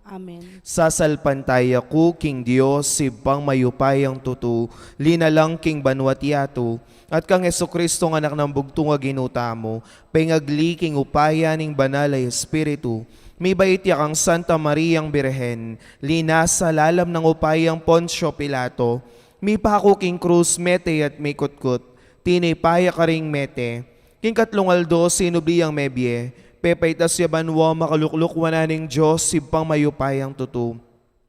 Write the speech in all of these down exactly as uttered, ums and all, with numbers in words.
Amen. Sasalpantaya ku king Dios, Ibpang mayupayang tutu, linalang king banwa't yatu, at kang Jesucristo, Anak nang bugtung a Ginu tamu, pengagli king upaya ning Banal a Espiritu, mibait ya kang Santa Mariang Birhen, linasa lalam nang upayang Poncio Pilato, mipaku king krus, mete at mikutkut, tinipa ya karing mete, king katlung aldo sinubli yang mebie, pepaitas ya banwa, makalukluk wanan ning Dios, Ibpang mayupayang tutu.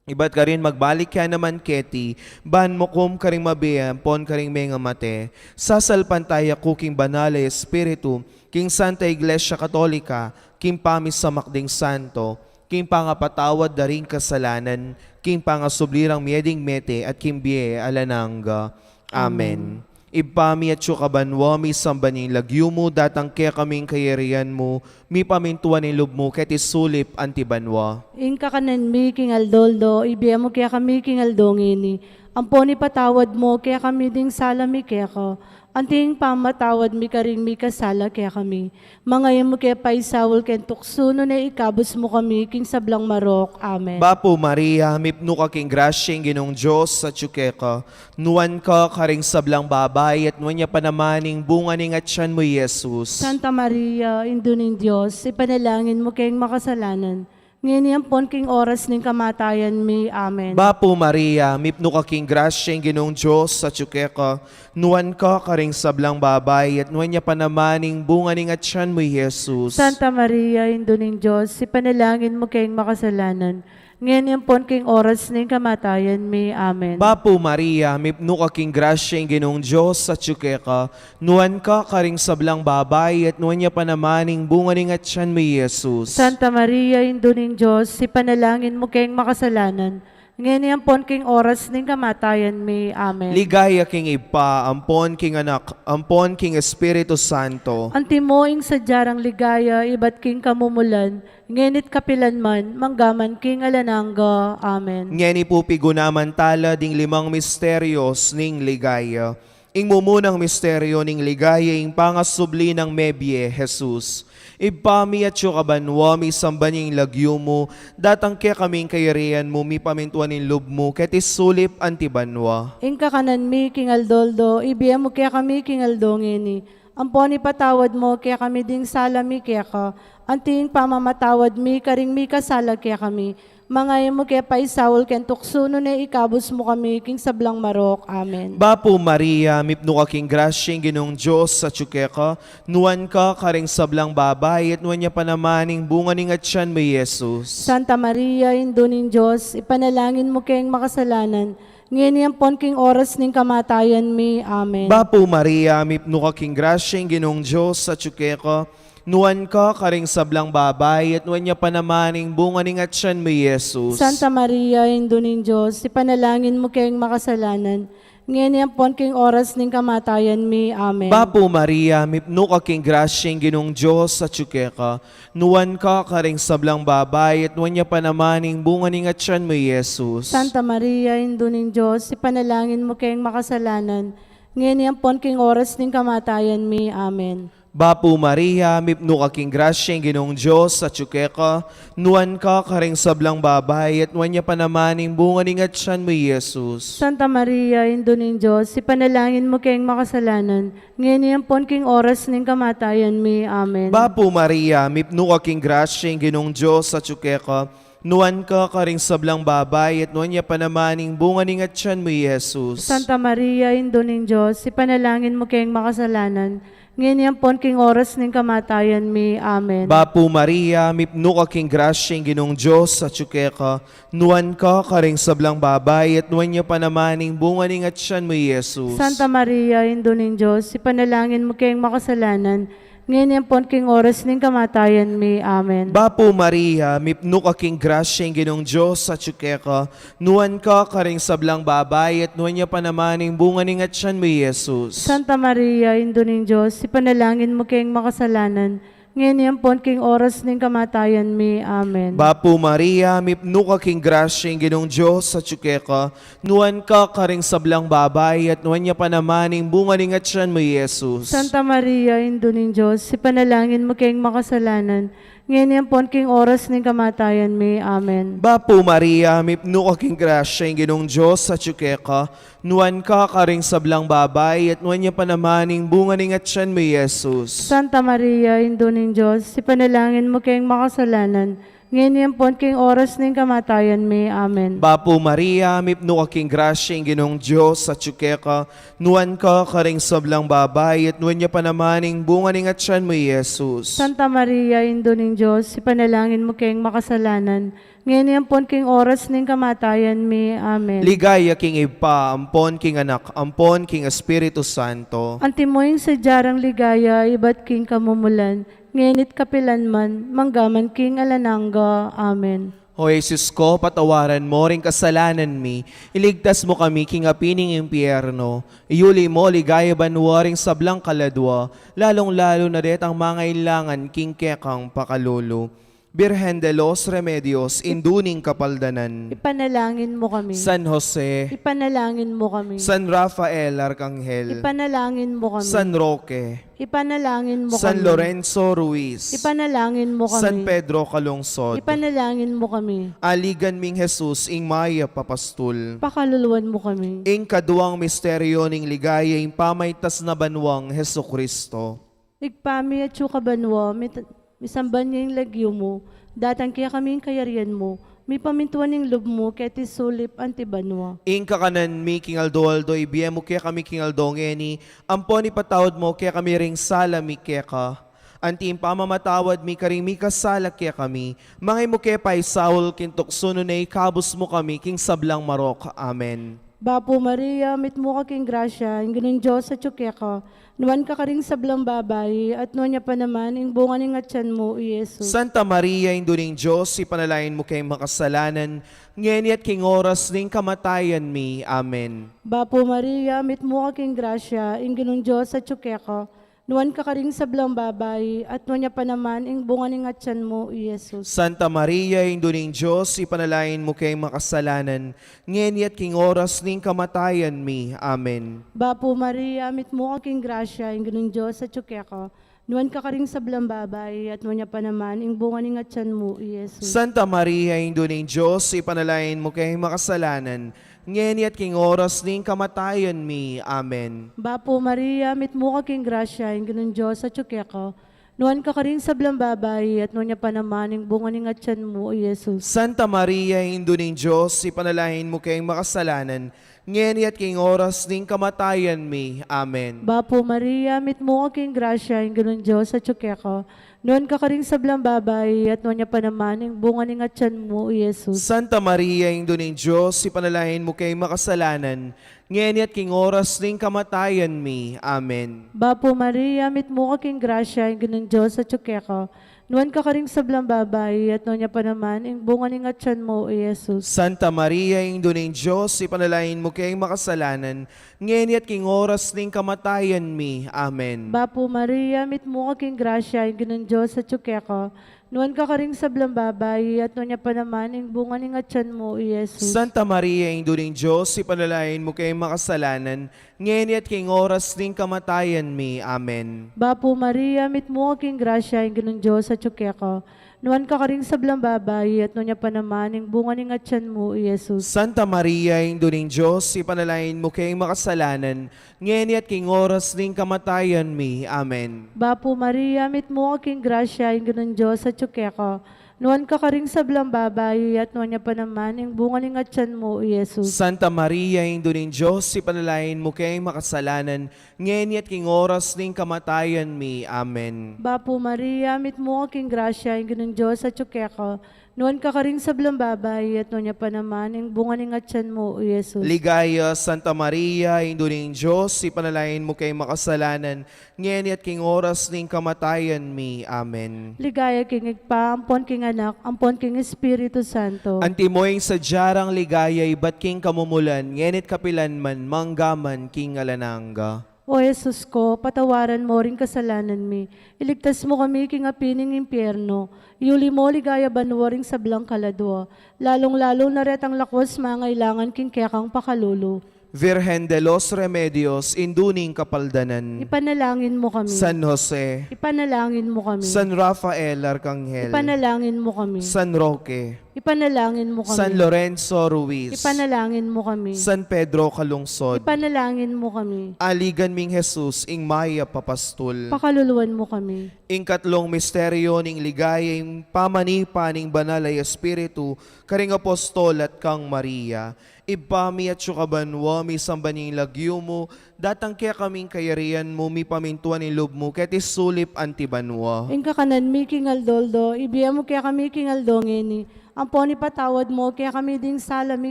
Ibat karin magbalik ya naman keti, ban mukum karing mabie ampon karing mengamate. Sasalpantaya ku king Banal a Espiritu, king Santa Iglesia Katolika, king pamisamak ding santo, king pangapatawad da ring kasalanan, king pangasubli rang mie ding mete, at king bie alang angga. Amen. Amen. Ibpa mi, atsu ka banwa, misamban ya ing lagyu mu, datang kekami ing kayarian mu, mipamintuan ing lub mu keti sulip anti banwa. Ing kakanan mi king aldo-aldo, ibie mu kekami king aldo ngeni, ampon ipatawad mu kekami ding sala mi keka, anti ing pamamatawad mi karing mikasala kekami. Manga e mu ke paisaul king tuksu, nune ikabus mu kami king sablang marok. Amen. Bapu Maria, mipnu ka king grasya, ing Ginung Dios atsu keka, nuan ka karing sablang babai, at nuan ya pa naman ing bunga ning atyan mu, i Jesus. Santa Maria, Indu ning Dios, ipanalangin mu keng makasalanan, ngeni ampon king oras ning kamatayan mi. Amen. Bapu Maria, mipnu ka king grasya, ing Ginung Dios atsu keka, nuan ka karing sablang babai, at nuan ya pa naman ing bunga ning atyan mu, i Jesus. Santa Maria, Indu ning Dios, ipanalangin mu keng makasalanan, ngeni ampon king oras ning kamatayan mi. Amen. Bapu Maria, mipnu ka king grasya, ing Ginung Dios atsu keka, nuan ka karing sablang babai, at nuan ya pa naman ing bunga ning atyan mu, i Jesus. Santa Maria, Indu ning Dios, ipanalangin mu keng makasalanan, ngeni ampon king oras ning kamatayan mi. Amen. Ligaya king Ibpa, ampon king Anak, ampon king Espiritu Santo. Antimo ing sadya rang ligaya ibat king kamumulan, ngeni't kapilan man, manggaman king alang angga. Amen. Ngeni pu pigunaman tala ding limang misterios ning ligaya. Ing mumunang misteryo ning ligaya, ing pangasubli nang mebie, Jesus. Ibpa mi atsu ka banwa, misamban ya ing lagyu mu, datang kekami ing kayarian mu, mipamintuan ing lub mu keti sulip anti banwa. Ing kakanan mi king aldo-aldo, ibie mu kekami king aldo ngeni, ampon ipatawad mu kekami ding sala mi keka, anti ing pamamatawad mi karing mikasala kekami. Manga e mu ke paisaul king tuksu, nune ikabus mu kami king sablang marok. Amen. Bapu Maria, mipnu ka king grasya, ing Ginung Dios atsu keka, nuan ka karing sablang babai, at nuan ya pa naman ing bunga ning atyan mu, i Jesus. Santa Maria, Indu ning Dios, ipanalangin mu keng makasalanan, ngeni ampon king oras ning kamatayan mi. Amen. Bapu Maria, mipnu ka king grasya, ing Ginung Dios atsu keka, nuan ka karing sablang babai, at nuan ya pa naman ing bunga ning atyan mu, i Jesus. Santa Maria, Indu ning Dios, ipanalangin mu keng makasalanan, ngeni ampon king oras ning kamatayan mi. Amen. Bapu Maria, mipnu ka king grasya, ing Ginung Dios atsu keka, nuan ka karing sablang babai, at nuan ya pa naman ing bunga ning atyan mu, i Jesus. Santa Maria, Indu ning Dios, ipanalangin mu keng makasalanan, ngeni ampon king oras ning kamatayan mi. Amen. Bapu Maria, mipnu ka king grasya, ing Ginung Dios atsu keka, nuan ka karing sablang babai, at nuan ya pa naman ing bunga ning atyan mu, i Jesus. Santa Maria, Indu ning Dios, ipanalangin mu keng makasalanan, ngeni ampon king oras ning kamatayan mi. Amen. Bapu Maria, mipnu ka king grasya, ing Ginung Dios atsu keka, nuan ka karing sablang babai, at nuan ya pa naman ing bunga ning atyan mu, i Jesus. Santa Maria, Indu ning Dios, ipanalangin mu keng makasalanan, ngeni ampon king oras ning kamatayan mi. Amen. Bapu Maria, mipnu ka king grasya, ing Ginung Dios atsu keka, nuan ka karing sablang babai, at nuan ya pa naman ing bunga ning atyan mu, i Jesus. Santa Maria, Indu ning Dios, ipanalangin mu keng makasalanan, ngeni ampon king oras ning kamatayan mi. Amen. Bapu Maria, mipnu ka king grasya, ing Ginung Dios atsu keka, nuan ka karing sablang babai, at nuan ya pa naman ing bunga ning atyan mu, i Jesus. Santa Maria, Indu ning Dios, ipanalangin mu keng makasalanan, ngeni ampon king oras ning kamatayan mi. Amen. Bapu Maria, mipnu ka king grasya, ing Ginung Dios atsu keka, nuan ka karing sablang babai, at nuan ya pa naman ing bunga ning atyan mu, i Jesus. Santa Maria, Indu ning Dios, ipanalangin mu keng makasalanan, Ngeni ampon king oras ning kamatayan mi. Amen. Bapu Maria, mipnu ka king grasya, ing Ginung Dios atyu keka, nuan ka karing sablang babai, at nuan ya pa naman ing bunga ning atyan mu, Jesus. Santa Maria, Indu ning Dios, ipanalangin mu keng makasalanan, ngeni ampon king oras ning kamatayan mi. Amen. Bapu Maria, mipnu ka king grasya, ing Ginung Dios atyu keka, nuan ka karing sablang babai, at nuan ya pa naman ing bunga ning atyan mu, Jesus. Santa Maria, Indu ning Dios, ipanalangin mu keng makasalanan, ngeni ampon king oras ning kamatayan mi. Amen. Ligaya king Ibpa, ampon king Anak, ampon king Espiritu Santo. Antimo ing sadya rang ligaya ibat king kamumulan, ngeni't kapilan man, manggaman king alang angga. Amen. O Jesus ko, patawaran mo ring kasalanan mi, iligtas mo kami king api ning impyerno, iyuli mo king ligaya banua ring sablang kaladua, lalung-lalu na detang mangailangan king kekang pakalulu. Birhen de los Remedios, Indu ning Kapaldanan. Ipanalangin mo kami. San Jose. Ipanalangin mo kami. San Rafael Arkanghel. Ipanalangin mo kami. San Roque. Ipanalangin mo kami. San Lorenzo Ruiz. Ipanalangin mo kami. San Pedro Calungsod. Ipanalangin mo kami. Aligan ming Jesus, ing mayap a pastul. Pakaluluan mo kami. Ing kaduang misteryo ning ligaya, ing pamaitas na banuang Jesucristo. Ibpa mi, atsu ka banua, mit-, misamban ya ing lagyu mu, datang kekami ing kayarian mu, mipamintuan ing lub mu, keti sulip anti banua. Ing kakanan mi king aldo-aldo, ibie mu kekami king aldo ngeni, ampon ipatawad mu kekami ring sala mi keka, anti ing pamamatawad mi karing mikasala kekami, manga e mu ke paisaul king tuksu, nune ikabus mu kami king sablang marok. Amen. Bapu Maria, mitmu ka king grasya, ing Ginung Dios atyu keka, nuan ka karing sablang babai, at nuan ya pa naman ing bunga ning atyan mu, i Jesus. Santa Maria, Indu ning Dios, ipanalangin mu keng makasalanan, ngeni at king oras ning kamatayan mi. Amen. Bapu Maria, mitmu ka king grasya, ing Ginung Dios atyu keka, nuan ka karing sablang babai, at nuan ya pa naman ing bunga ning atyan mu, i Jesus. Santa Maria, Indu ning Dios, ipanalangin mu keng makasalanan, ngeni at king oras ning kamatayan mi. Amen. Bapu Maria, mitmu ka king grasya, ing Ginung Dios atyu keka, nuan ka karing sablang babai, at nuan ya pa naman ing bunga ning atyan mu, i Jesus. Santa Maria, Indu ning Dios, ipanalangin mu keng makasalanan, ngeni at king oras ning kamatayan mi. Amen. Bapu Maria, mitmu ka king grasya, ing Ginung Dios atyu keka, nuan ka karing sablang babai, at nuan ya pa naman ing bunga ning atyan mu, i Jesus. Santa Maria, Indu ning Dios, ipanalangin mu keng makasalanan, ngeni at king oras ning kamatayan mi. Amen. Bapu Maria, mitmu ka king grasya, ing Ginung Dios atyu keka, nuan ka karing sablang babai, at nuan ya pa naman ing bunga ning atyan mu, i Jesus. Santa Maria, Indu ning Dios, ipanalangin mu keng makasalanan, ngeni at king oras ning kamatayan mi. Amen. Bapu Maria, mitmu ka king grasya, ing Ginung Dios atyu keka, nuan ka karing sablang babai, at nuan ya pa naman ing bunga ning atyan mu, i Jesus. Santa Maria, Indu ning Dios, ipanalangin mu keng makasalanan, ngeni at king oras ning kamatayan mi. Amen. Bapu Maria, mitmu ka king grasya, ing Ginung Dios atyu keka, nuan ka karing sablang babai, at nuan ya pa naman ing bunga ning atyan mu, i Jesus. Santa Maria, Indu ning Dios, ipanalangin mu keng makasalanan, ngeni at king oras ning kamatayan mi. Amen. Bapu Maria, mitmu ka king grasya, ing Ginung Dios atyu keka, nuan ka karing sablang babai, at nuan ya pa naman ing bunga ning atyan mu, i Jesus. Santa Maria, Indu ning Dios, ipanalangin mu keng makasalanan, ngeni at king oras ning kamatayan mi. Amen. Bapu Maria, mitmu ka king grasya, ing Ginung Dios atyu keka, nuan ka karing sablang babai, at nuan ya pa naman ing bunga ning atyan mu, i Jesus. Santa Maria, Indu ning Dios, ipanalangin mu keng makasalanan, ngeni at king oras ning kamatayan mi. Amen. Bapu Maria, mitmu ka king grasya, ing Ginung Dios atyu keka, nuan ka karing sablang babai, at nuan ya pa naman ing bunga ning atyan mu, i Jesus. Ligaya, Santa Maria, Indu ning Dios, ipanalangin mu keng makasalanan, ngeni at king oras ning kamatayan mi. Amen. Ligaya king Ibpa, ampon king Anak, ampon king Espiritu Santo. Antimo ing sadya rang ligaya ibat king kamumulan, ngeni't kapilan man, manggaman king alang angga. O Jesus ko, patawaran mo ring kasalanan mi, iligtas mo kami king api ning impyerno, iyuli mo king ligaya banua ring sablang kaladua, lalung-lalu na retang lakuas mangailangan king kekang pakalulu. Virgen de los Remedios, Indu ning Kapaldanan. Ipanalangin mo kami. San Jose. Ipanalangin mo kami. San Rafael Arkanghel. Ipanalangin mo kami. San Roque. Ipanalangin mo kami. San Lorenzo Ruiz. Ipanalangin mo kami. San Pedro Calungsod. Ipanalangin mo kami. Aligan ming Jesus, ing mayap a pastul. Pakaluluan mo kami. Ing katlung misteryo ning ligaya, ing pamanipa ning Banal a Espiritu karing apostol at kang Maria. Ibpa mi, atsu ka banua, misamban ya ing lagyu mu, datang kekami ing kayarian mu, mipamintuan ing lub mu keti sulip anti banua. Ing kakanan mi king aldo-aldo ibie mu kekami king aldo ngeni. Ampon ipatawad mu kekami ding sala mi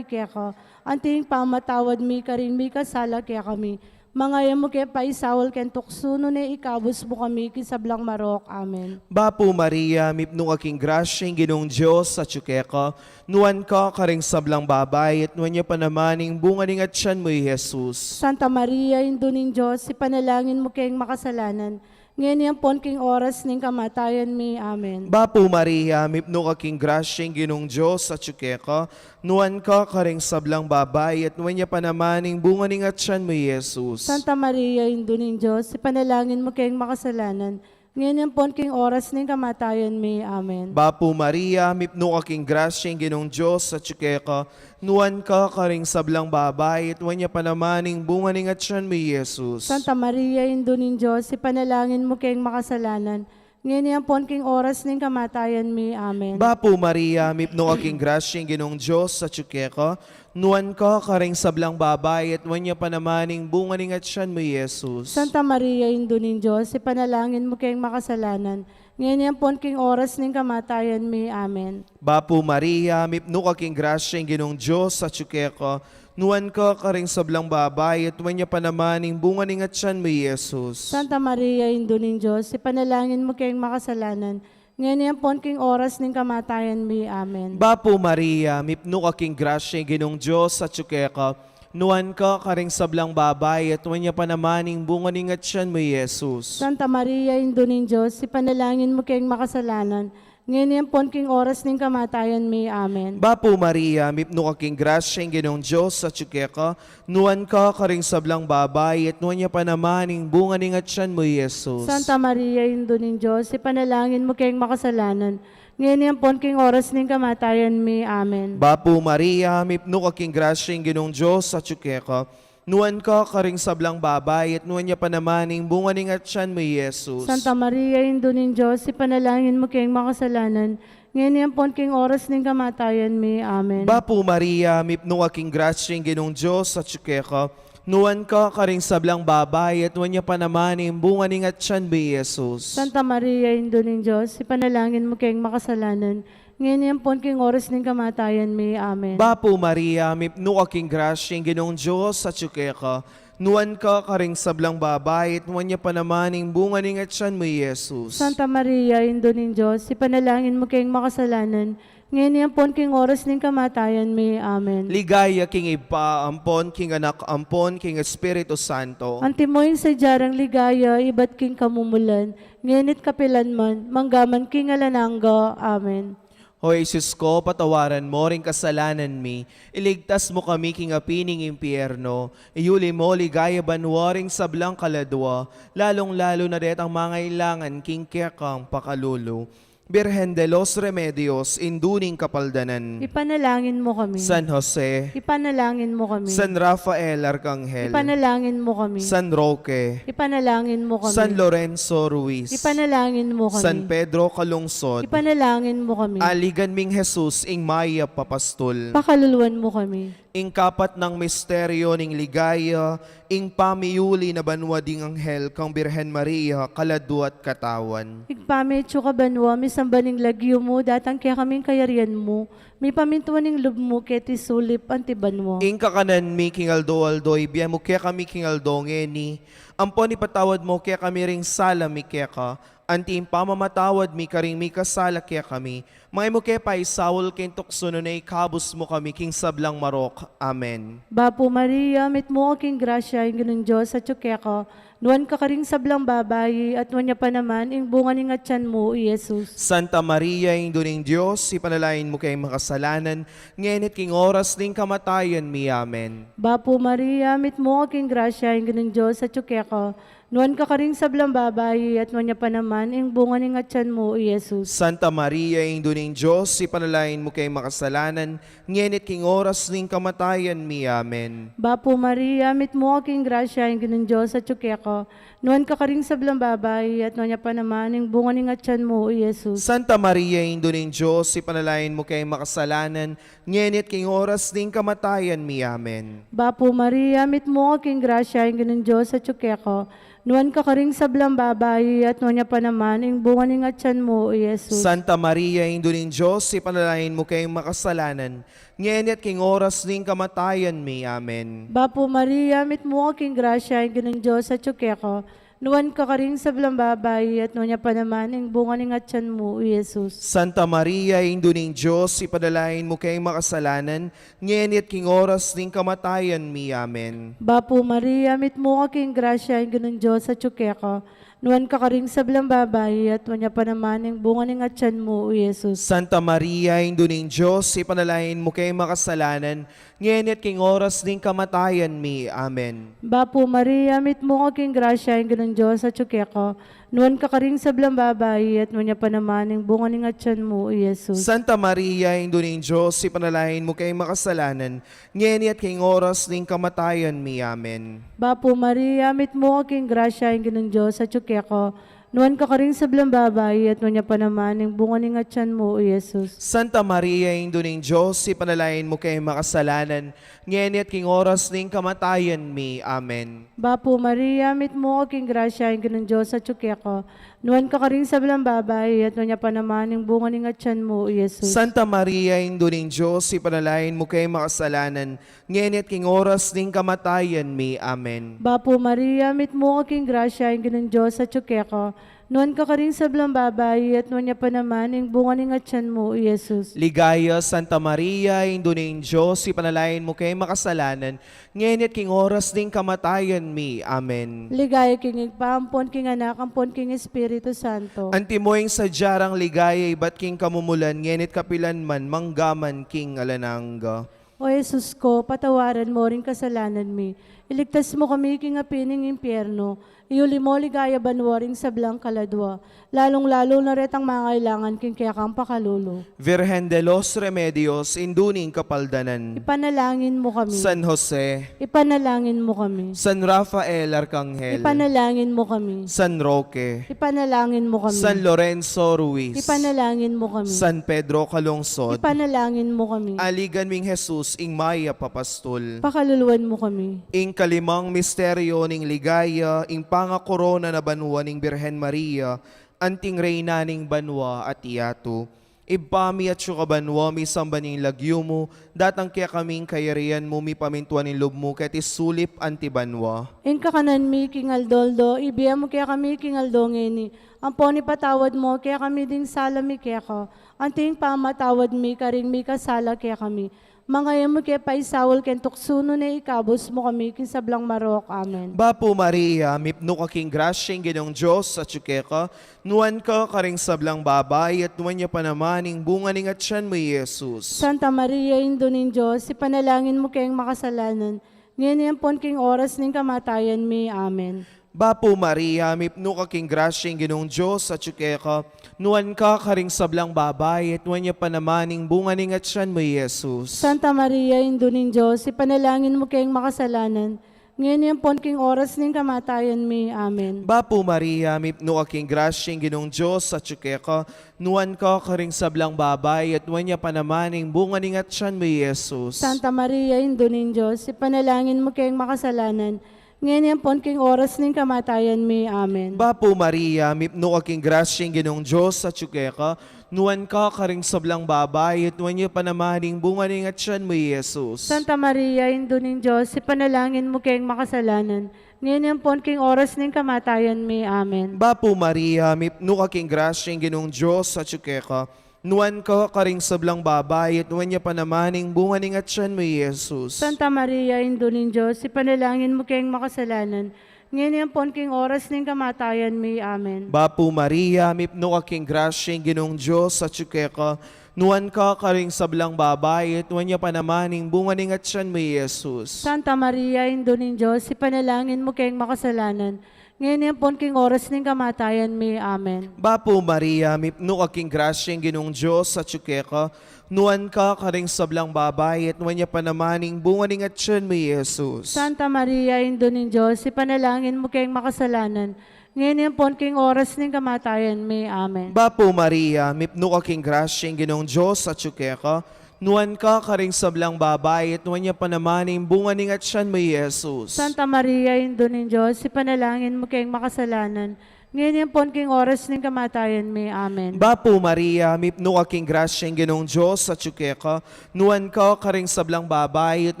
keka, anti ing pamamatawad mi karing mikasala kekami. Manga e mu ke paisaul king tuksu, nune ikabus mu kami king sablang marok. Amen. Bapu Maria, mipnu ka king grasya, ing Ginung Dios atsu keka, nuan ka karing sablang babai, at nuan ya pa naman ing bunga ning atian mu, i Jesus. Santa Maria, Indu ning Dios, ipanalangin mu keng makasalanan, ngeni ampon king oras ning kamatayan mi. Amen. Bapu Maria, mipnu ka king grasya, ing Ginung Dios atsu keka, nuan ka karing sablang babai, at nuan ya pa naman ing bunga ning atian mu, i Jesus. Santa Maria, Indu ning Dios, ipanalangin mu keng makasalanan, ngeni ampon king oras ning kamatayan mi. Amen. Bapu Maria, mipnu ka king grasya, ing Ginung Dios atsu keka, nuan ka karing sablang babai, at nuan ya pa naman ing bunga ning atian mu, i Jesus. Santa Maria, Indu ning Dios, ipanalangin mu keng makasalanan, ngeni ampon king oras ning kamatayan mi. Amen. Bapu Maria, mipnu ka king grasya, ing Ginung Dios atsu keka, nuan ka karing sablang babai, at nuan ya pa naman ing bunga ning atian mu, i Jesus. Santa Maria, Indu ning Dios, ipanalangin mu keng makasalanan, ngeni ampon king oras ning kamatayan mi. Amen. Bapu Maria, mipnu ka king grasya, ing Ginung Dios atsu keka, nuan ka karing sablang babai, at nuan ya pa naman ing bunga ning atian mu, i Jesus. Santa Maria, Indu ning Dios, ipanalangin mu keng makasalanan, ngeni ampon king oras ning kamatayan mi. Amen. Bapu Maria, mipnu ka king grasya, ing Ginung Dios atsu keka, nuan ka karing sablang babai, at nuan ya pa naman ing bunga ning atian mu, i Jesus. Santa Maria, Indu ning Dios, ipanalangin mu keng makasalanan, ngeni ampon king oras ning kamatayan mi. Amen. Bapu Maria, mipnu ka king grasya, ing Ginung Dios atsu keka, nuan ka karing sablang babai, at nuan ya pa naman ing bunga ning atian mu, i Jesus. Santa Maria, Indu ning Dios, ipanalangin mu keng makasalanan, ngeni ampon king oras ning kamatayan mi. Amen. Bapu Maria, mipnu ka king grasya, ing Ginung Dios atsu keka, nuan ka karing sablang babai, at nuan ya pa naman ing bunga ning atian mu, i Jesus. Santa Maria, Indu ning Dios, ipanalangin mu keng makasalanan, ngeni ampon king oras ning kamatayan mi. Amen. Bapu Maria, mipnu ka king grasya, ing Ginung Dios atsu keka, nuan ka karing sablang babai, at nuan ya pa naman ing bunga ning atian mu, i Jesus. Santa Maria, Indu ning Dios, ipanalangin mu keng makasalanan, ngeni ampon king oras ning kamatayan mi. Amen. Bapu Maria, mipnu ka king grasya, ing Ginung Dios atsu keka, nuan ka karing sablang babai, at nuan ya pa naman ing bunga ning atian mu, i Jesus. Santa Maria, Indu ning Dios, ipanalangin mu keng makasalanan, ngeni ampon king oras ning kamatayan mi. Amen. Ligaya king Ibpa, ampon king Anak, ampon king Espiritu Santo. Antimo ing sadya rang ligaya ibat king kamumulan, ngeni't kapilan man, manggaman king alang angga. Amen. O Jesus ko, patawaran mo ring kasalanan mi, iligtas mo kami king api ning impyerno, iyuli mo king ligaya banua ring sablang kaladua, lalung-lalu na detang mangailangan king kekang pakalulu. Birhen de los Remedios, Indu ning Kapaldanan. Ipanalangin mo kami. San Jose. Ipanalangin mo kami. San Rafael Arkanghel. Ipanalangin mo kami. San Roque. Ipanalangin mo kami. San Lorenzo Ruiz. Ipanalangin mo kami. San Pedro Calungsod. Ipanalangin mo kami. Aligan ming Jesus, ing mayap a pastul. Pakaluluan mo kami. Ing kapat nang misteryo ning ligaya, ing pamiuli na banua ding anghel kang Birhen Maria, kaladua't katawan. Ibpa mi, atsu ka banua, misamban ing lagyu mu, datang kekami ing kayarian mu, mipamintuan ing lub mu keti sulip anti banua. Ing kakanan mi king aldo-aldo ibie mu kekami king aldo ngeni, ampon ipatawad mu kekami ring sala mi keka, anti ing pamamatawad mi karing mikasala kekami, manga e mu ke paisaul king tuksu, nune ikabus mu kami king sablang marok. Amen. Bapu Maria, mitmu ka king grasya, ing Ginung Dios atsu keka, Nuan ka karing sablang babai, at nuan ya pa naman ing bunga ning atian mu, i Jesus. Santa Maria, Indu ning Dios, ipanalangin mu keng makasalanan, ngeni at king oras ning kamatayan mi. Amen. Bapu Maria, mitmu ka king grasya, ing Ginung Dios atyu keka. Nuan ka karing sablang babai, at nuan ya pa naman ing bunga ning atian mu, i Jesus. Santa Maria, Indu ning Dios, ipanalangin mu keng makasalanan, ngeni at king oras ning kamatayan mi. Amen. Bapu Maria, mitmu ka king grasya, ing Ginung Dios atyu keka. Nuan ka karing sablang babai, at nuan ya pa naman ing bunga ning atian mu, i Jesus. Santa Maria, Indu ning Dios, ipanalangin mu keng makasalanan, ngeni at king oras ning kamatayan mi. Amen. Bapu Maria, mitmu ka king grasya, ing Ginung Dios atyu keka. Nuan ka karing sablang babai, at nuan ya pa naman ing bunga ning atian mu, i Jesus. Santa Maria, Indu ning Dios, ipanalangin mu keng makasalanan, ngeni at king oras ning kamatayan mi. Amen. Bapu Maria, mitmu ka king grasya, ing Ginung Dios atyu keka. Nuan ka karing sablang babai, at nuan ya pa naman ing bunga ning atian mu, i Jesus. Santa Maria, Indu ning Dios, ipanalangin mu keng makasalanan, ngeni at king oras ning kamatayan mi. Amen. Bapu Maria, mitmu ka king grasya, ing Ginung Dios atyu keka. Nuan ka karing sablang babai, at nuan ya pa naman ing bunga ning atian mu, i Jesus. Santa Maria, Indu ning Dios, ipanalangin mu keng makasalanan, ngeni at king oras ning kamatayan mi. Amen. Bapu Maria, mitmu ka king grasya, ing Ginung Dios atyu keka. Nuan ka karing sablang babai, at nuan ya pa naman ing bunga ning atian mu, i Jesus. Santa Maria, Indu ning Dios, ipanalangin mu keng makasalanan, ngeni at king oras ning kamatayan mi. Amen. Bapu Maria, mitmu ka king grasya, ing Ginung Dios atyu keka. Nuan ka karing sablang babai, at nuan ya pa naman ing bunga ning atian mu, i Jesus. Santa Maria, Indu ning Dios, ipanalangin mu keng makasalanan, ngeni at king oras ning kamatayan mi. Amen. Bapu Maria, mitmu ka king grasya, ing Ginung Dios atyu keka. Nuan ka karing sablang babai, at nuan ya pa naman ing bunga ning atian mu, i Jesus. Santa Maria, Indu ning Dios, ipanalangin mu keng makasalanan, ngeni at king oras ning kamatayan mi. Amen. Bapu Maria, mitmu ka king grasya, ing Ginung Dios atyu keka. Nuan ka karing sablang babai, at nuan ya pa naman ing bunga ning atian mu, i Jesus. Ligaya, Santa Maria, Indu ning Dios, ipanalangin mu keng makasalanan, ngeni at king oras ning kamatayan mi. Amen. Ligaya king Ibpa, ampon king Anak, ampon king Espiritu Santo. Antimo ing sadya rang ligaya ibat king kamumulan, ngeni at kapilan man, mangga man king alang angga. O Jesus ko, patawaran mo ring kasalanan mi. Iligtas mo kami king api ning impyerno. Iuli mo king ligaya banua ring sablang kaladua, lalung-lalu na retang mangailangan king kekang pakalulu. Virgen de los Remedios, Indu ning Kapaldanan. Ipanalangin mo kami. San Jose. Ipanalangin mo kami. San Rafael Arkanghel. Ipanalangin mo kami. San Roque. Ipanalangin mo kami. San Lorenzo Ruiz. Ipanalangin mo kami. San Pedro Calungsod. Ipanalangin mo kami. Aligan ming Jesus, ing mayap a pastul. Pakaluluan mo kami. Ing kalimang misteryo ning ligaya, ing pangakorona na banua ning Birhen Maria, anting Reyna ning banua at yatu. Ibpa mi, atsu ka banua, misamban ing lagyu mu, datang kekami ing kayarian mu, mipamintuan ing lub mu, keti sulip anti banua. Ing kakanan mi king aldo-aldo, ibie mu kekami king aldo ngeni, ampon ipatawad mu kekami ding sala mi keka, anti ing pamamatawad mi karing mikasala kekami. Manga e mu ke paisaul king tuksu, nune ikabus mu kami king sablang marok. Amen. Bapu Maria, mipnu ka king grasya, ing Ginung Dios atsu keka, nuan ka karing sablang babai, at nuan ya pa naman ing bunga ning atian mu, i Jesus. Santa Maria, Indu ning Dios, ipanalangin mu keng makasalanan, ngeni ampon king oras ning kamatayan mi. Amen. Bapu Maria, mipnu ka king grasya, ing Ginung Dios atsu keka, nuan ka karing sablang babai, at nuan ya pa naman ing bunga ning atian mu, i Jesus. Santa Maria, Indu ning Dios, ipanalangin mu keng makasalanan, ngeni ampon king oras ning kamatayan mi. Amen. Bapu Maria, mipnu ka king grasya, ing Ginung Dios atsu keka, nuan ka karing sablang babai, at nuan ya pa naman ing bunga ning atian mu, i Jesus. Santa Maria, Indu ning Dios, ipanalangin mu keng makasalanan, ngeni ampon king oras ning kamatayan mi. Amen. Bapu Maria, mipnu ka king grasya, ing Ginung Dios atsu keka, nuan ka karing sablang babai, at nuan ya pa naman ing bunga ning atian mu, i Jesus. Santa Maria, Indu ning Dios, ipanalangin mu keng makasalanan, ngeni ampon king oras ning kamatayan mi. Amen. Bapu Maria, mipnu ka king grasya, ing Ginung Dios atsu keka, nuan ka karing sablang babai, at nuan ya pa naman ing bunga ning atian mu, i Jesus. Santa Maria, Indu ning Dios, ipanalangin mu keng makasalanan, Ngeni ampon king oras ning kamatayan mi. Amen. Bapu Maria, mipnu ka king grasya, ing Ginung Dios atyu keka, nuan ka karing sablang babai, at nuan ya pa naman ing bunga ning atyan mu, i Jesus. Santa Maria, Indu ning Dios, ipanalangin mu keng makasalanan, ngeni ampon king oras ning kamatayan mi. Amen. Bapu Maria, mipnu ka king grasya, ing Ginung Dios atyu keka, nuan ka karing sablang babai, at nuan ya pa naman ing bunga ning atyan mu, i Jesus. Santa Maria, Indu ning Dios, ipanalangin mu keng makasalanan, ngeni ampon king oras ning kamatayan mi. Amen. Bapu Maria, mipnu ka king grasya, ing Ginung Dios atyu keka, nuan ka karing sablang babai, at nuan ya pa naman ing bunga ning atyan mu, i Jesus. Santa Maria, Indu ning Dios, ipanalangin mu keng makasalanan, ngeni ampon king oras ning kamatayan mi. Amen. Bapu Maria, mipnu ka king grasya, ing Ginung Dios atyu keka, nuan ka karing sablang babai, at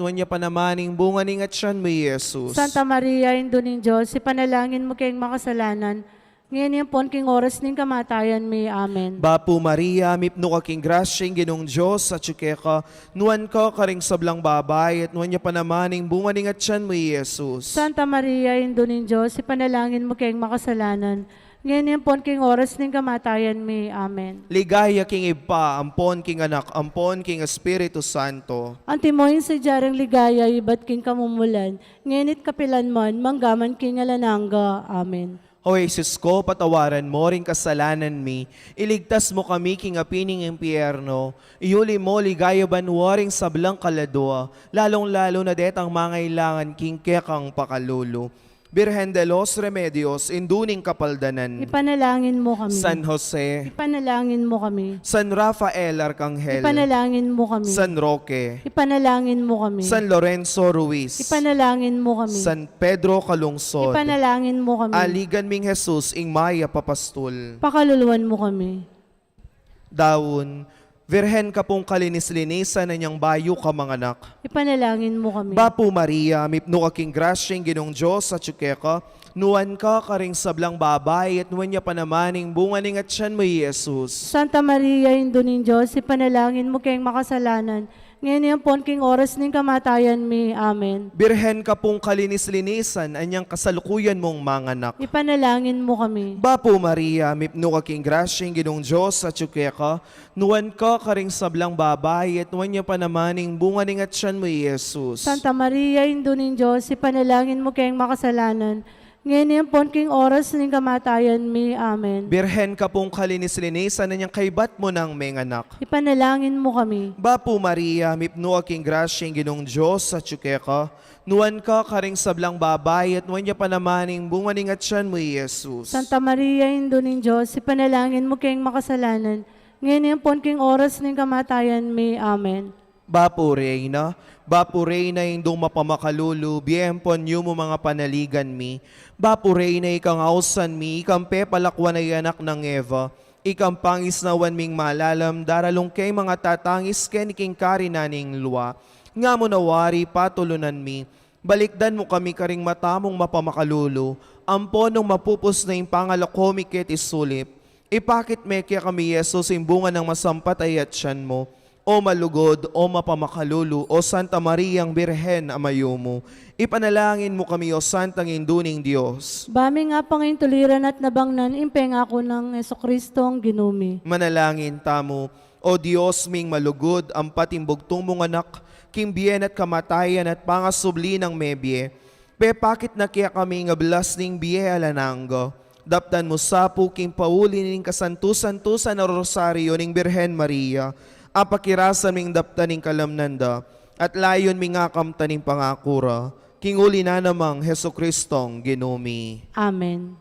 nuan ya pa naman ing bunga ning atyan mu, i Jesus. Santa Maria, Indu ning Dios, ipanalangin mu keng makasalanan, ngeni ampon king oras ning kamatayan mi. Amen. Bapu Maria, mipnu ka king grasya, ing Ginung Dios atyu keka, nuan ka karing sablang babai, at nuan ya pa naman ing bunga ning atyan mu, i Jesus. Santa Maria, Indu ning Dios, ipanalangin mu keng makasalanan, ngeni ampon king oras ning kamatayan mi. Amen. Ligaya king Ibpa, ampon king Anak, ampon king Espiritu Santo. Antimo ing sadya rang ligaya ibat king kamumulan, ngeni't kapilan man, manggaman king alang angga. Amen. O Jesus ko, patawaran mo ring kasalanan mi, iligtas mo kami king api ning impyerno, iuli mo king ligaya banua ring sablang kaladua, lalung-lalu na detang mangailangan king kekang pakalulu. Birhen de los Remedios, Indu ning Kapaldanan. Ipanalangin mo kami. San Jose. Ipanalangin mo kami. San Rafael Arcangel. Ipanalangin mo kami. San Roque. Ipanalangin mo kami. San Lorenzo Ruiz. Ipanalangin mo kami. San Pedro Calungsod. Ipanalangin mo kami. Aligan ming Jesus, ing mayap a pastul. Pakaluluan mo kami. Daun, Virgen ka pung kalinis-linisan, anyang bayu ka manganak. Ipanalangin mo kami. Bapu Maria, mipnu ka king grasya, ing Ginung Dios atyu keka, nuan ka karing sablang babai, at nuan ya pa naman ing bunga ning atyan mu, i Jesus. Santa Maria, Indu ning Dios, ipanalangin mo keng makasalanan, ngeni ampon king oras ning kamatayan mi. Amen. Birhen ka pung kalinis-linisan, anyang kasalukuyan mung manganak. Ipanalangin mo kami. Bapu Maria, mipnu ka king grasya, ing Ginung Dios atyu keka, nuan ka karing sablang babai, at nuan ya pa naman ing bunga ning atyan mu, i Jesus. Santa Maria, Indu ning Dios, ipanalangin mo keng makasalanan, ngeni ampon king oras ning kamatayan mi. Amen. Birhen ka pung kalinis-linisan, anyang kaybat mu nang menganak. Ipanalangin mo kami. Bapu Maria, mipnu ka king grasya, ing Ginung Dios atyu keka, nuan ka karing sablang babai, at nuan ya pa naman ing bunga ning atyan mu, i Jesus. Santa Maria, Indu ning Dios, ipanalangin mo keng makasalanan, ngeni ampon king oras ning kamatayan mi. Amen. Bapu Reyna, Bapu Reyna, Indung mapamakalulu, bie ampon yumu manga panaligan mi. Bapu Reyna, ikang ausan mi, ikang pepalakuan a anak nang Eva, ikang pangisnawan ming malalam, daralung keng manga tatangis keni king karinan ning lua. Nga mu na wari, patulunan mi, balikdan mu kami karing mata mung mapamakalulu, ampon nung mapupus na ing pangalako mi keti sulip, ipakit me kekami i Jesus, ing bunga nang masampat a atyan mu. O malugud, o mapamakalulu, o Santa Mariang Birhen a mayumu, ipanalangin mu kami, o Santang Indu ning Dios. Ba ming apangintuliran at nabangnan ing pengaku nang Jesucristong Ginu mi. Manalangin tamu. O Dios ming malugud, ampat ing bugtung mung Anak, king bie na at kamatayan at pangasubli nang mebie, pepakit na kekami ing ablas ning bie alang angga. Daptan mu sa pu king pauli ning kasantu-santusan a Rosario ning Birhen Maria, apakirasan ming daptan ing kalamnan da, at layun ming akamtan ing pangaku ra, king uli na namang Jesucristong Ginu mi. Amen.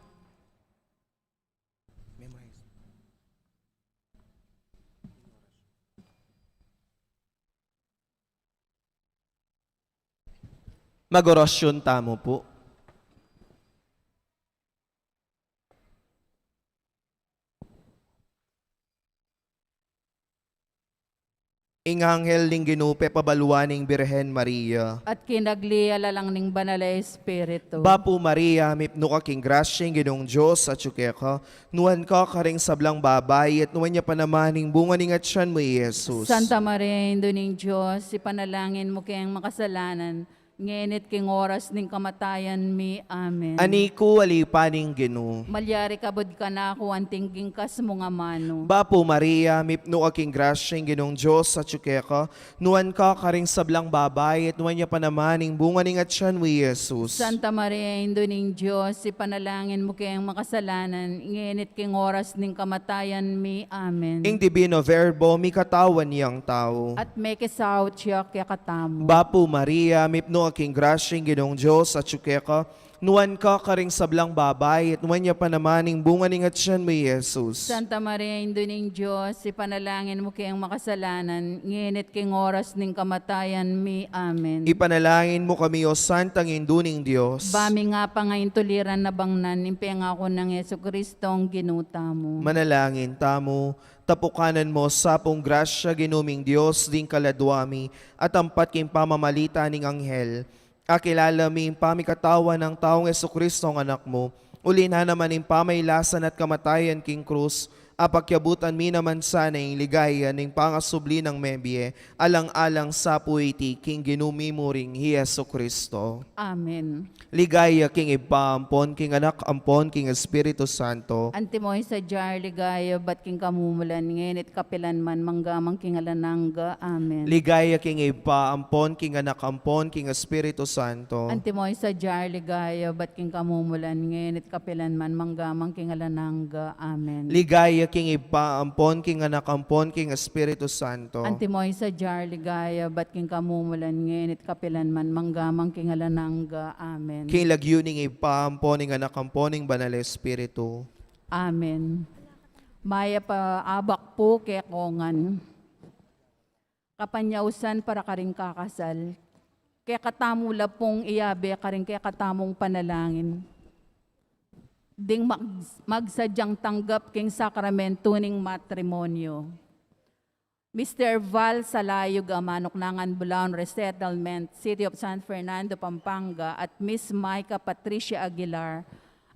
Mag-orasyon tamu pu. Ing anghel ning Ginu pepabaluan ing Birhen Maria. At kinagli ya la lang ning Banal a Espiritu. Bapu Maria, mipnu ka king grasya, ing Ginung Dios atyu keka, nuan ka karing sablang babai, at nuan ya pa naman ing bunga ning atyan mu, i Jesus. Santa Maria, Indu ning Dios, ipanalangin mu keng makasalanan, Ngenit king oras ning kamatayan mi. Amen. Ani ku, alipan ning Ginu. Malyari kabud kanaku anting king kas mung amanu. Bapu Maria, mipnu ka king grasya, ing Ginung Dios atyu keka, nuan ka karing sablang babai, at nuan ya pa naman ing bunga ning atyan mu, i Jesus. Santa Maria, Indu ning Dios, ipanalangin mu keng makasalanan, ngenit king oras ning kamatayan mi. Amen. Ing Divino Verbo, mikatawan yang tau. At mekisaut ya kekatamu. Bapu Maria, mipnu ka king grasya, ing Ginung Dios atyu keka, nuan ka karing sablang babai, at nuan ya pa naman ing bunga ning atyan mu, i Jesus. Santa Maria, Indu ning Dios, ipanalangin mu keng makasalanan, ngenit king oras ning kamatayan mi. Amen. Ipanalangin mu kami, O Santang Indu ning Dios. Ba mi nga pangaintuliran na bangnan ing pengaku nang Jesucristo, ing Ginu tamu. Manalangin tamu. Tapukanan mu sa pung grasya, Ginu ming Dios, ding kaladua mi, at ampat king pamamalita ning anghel, akilala mi ing pamikatawan nang taung Jesucristo, ing Anak mu, uli na naman ing pamailasan at kamatayan king krus, apakyabutan mi naman sana ing ligaya ning pangasubli nang mebie, alang-alang sa pu iti king Ginu mi mu ring i Jesucristo. Amen. Ligaya king Ibpa ampon king Anak ampon king Espiritu Santo. Antimo ing sadya ring ligaya ibat king kamumulan, ngenit kapilan man, mangga man king alang angga. Amen. Ligaya king Ibpa ampon king Anak ampon king Espiritu Santo. Antimo ing sadya ring ligaya ibat king kamumulan, ngenit kapilan man, mangga man king alang angga. Amen. Ligaya king Ibpa ampon king Anak ampon king Espiritu Santo. Antimo ing sadya ring ligaya ibat king kamumulan, ngenit kapilan man, mangga man king alang angga. Amen. King lagyu ning Ibpa ampon ning Anak ampon ning Banal a Espiritu. Amen. Mayap a abak pu kekongan. Kapanyausan para karing kakasal. Kekatamu la pung iyabe karing kekatamung panalangin ding mag-, magsadyang tanggap king sakramentu ning matrimonyo. Mister Val Salayug, a manuknangan Bulaon Resettlement, City of San Fernando, Pampanga, at Miss Micah Patricia Aguilar,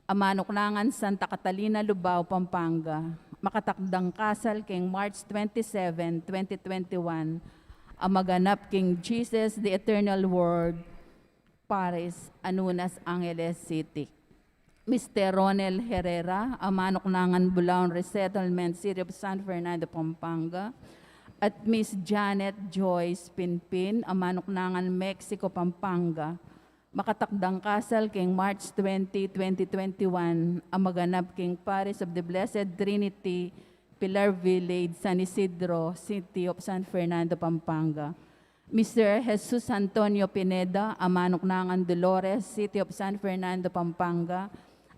a manuknangan Santa Catalina, Lubao, Pampanga, makatakdang kasal king March twenty-seven, twenty twenty-one, a maganap king Jesus the Eternal Word Parish, Anunas, Angeles City. Mister Ronel Herrera, a manuknangan Bulaon Resettlement, City of San Fernando, Pampanga, at Miss Janet Joyce Pinpin, a manuknangan Mexico, Pampanga, makatakdang kasal king March twenty, twenty twenty-one, a maganap king Parish of the Blessed Trinity, Pilar Village, San Isidro, City of San Fernando, Pampanga. Mister Jesus Antonio Pineda, a manuknangan Dolores, City of San Fernando, Pampanga,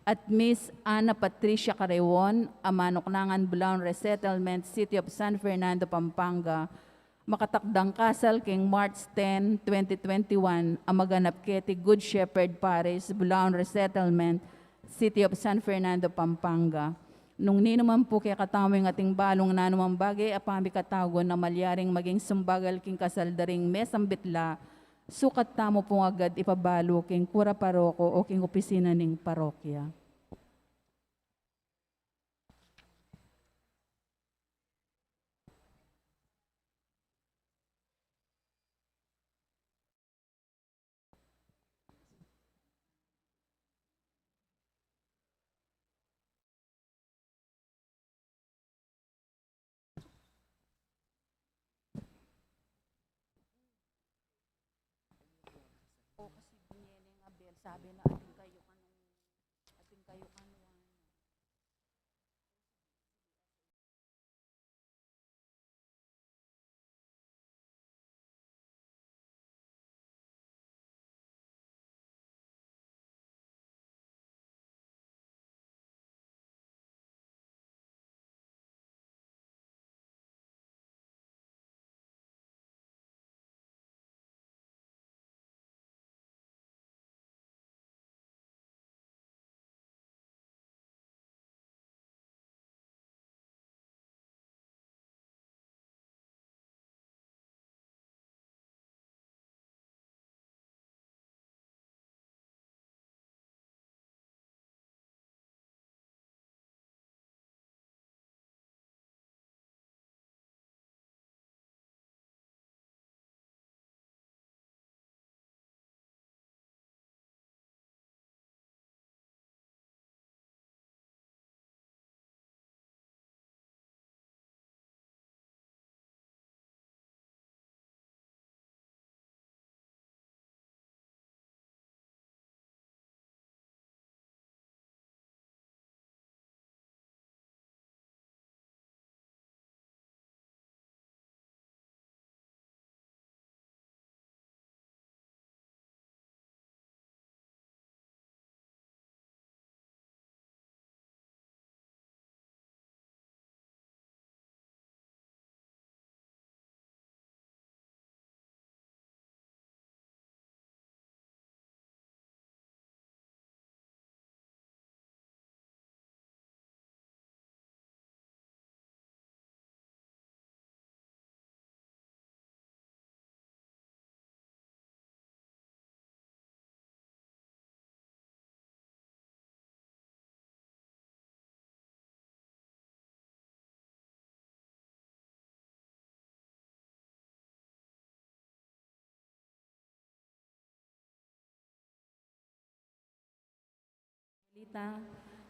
at Miss Ana Patricia Carreon, a manuknangan Bulaon Resettlement, City of San Fernando, Pampanga, makatakdang kasal king March ten, twenty twenty-one, a maganap keti Good Shepherd Parish, Bulaon Resettlement, City of San Fernando, Pampanga. Nung ninu man pu kekatamu ing ating balung nanumang bage a pamikatagun a malyaring maging sumbagal king kasal da ring mesambit la, sukat tamu pung agad ipabalu king kura paroko o king opisina ning parokya. O, kasi binye ning Abel, sabi na, "Ating kayo kanung, ating kayo kanung."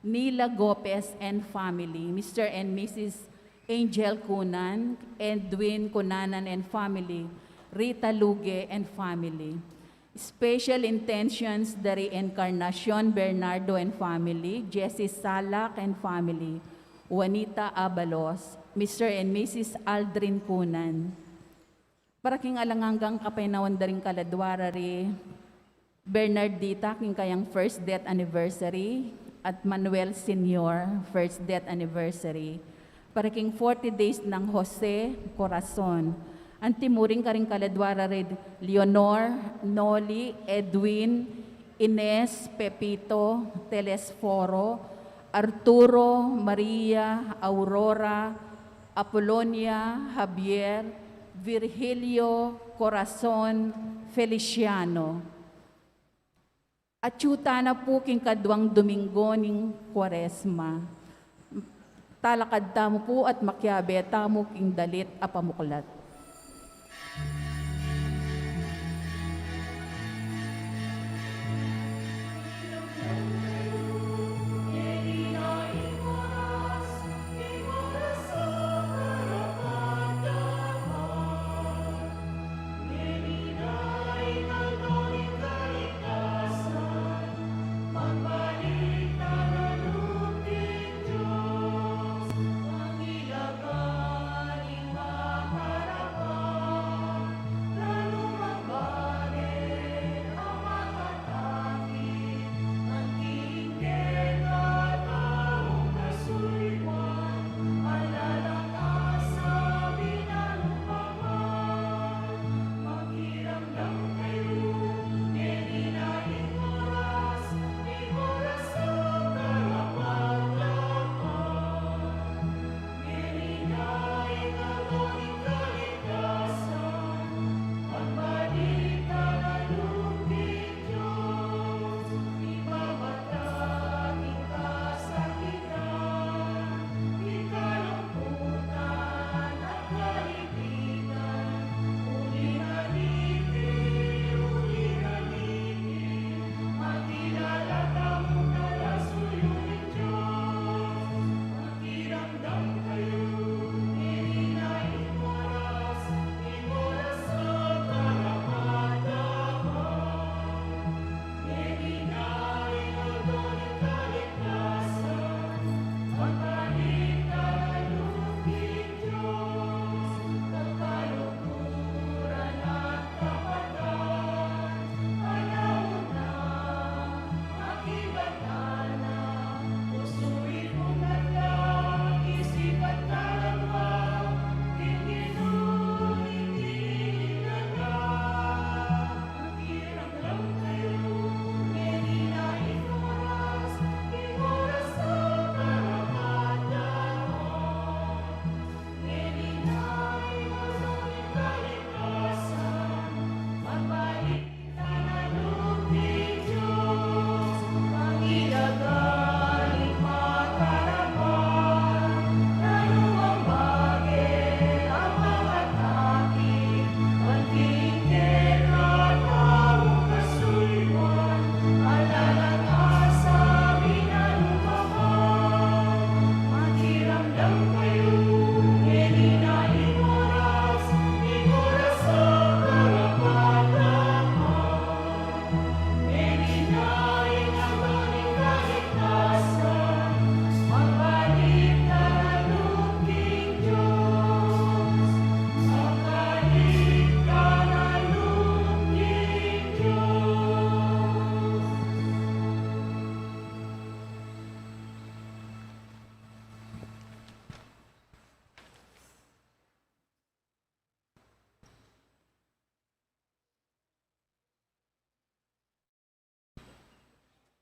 Nila Gopez and family, Mister and Missus Angel Cunan, Edwin Cunanan and family, Rita Luge and family. Special intentions dari Encarnacion Bernardo and family, Jessie Salak and family, Juanita Abalos, Mister and Missus Aldrin Cunan. Para king alang anggang kapaynawan da ring kaladwa ra ri Bernardita, king kayang first death anniversary, at Manuel Senior, first death anniversary. Para king forty days nang Jose Corazon. Anti mu rin karing kaladwa ra ri Leonor, Noli, Edwin, Ines, Pepito, Telesforo, Arturo, Maria, Aurora, Apolonia, Javier, Virgilio, Corazon, Feliciano. Atyu tana pu king kaduang Domingo ning Kuaresma. Talakad tamu pu at makiabe tamu king dalit a pamuklat.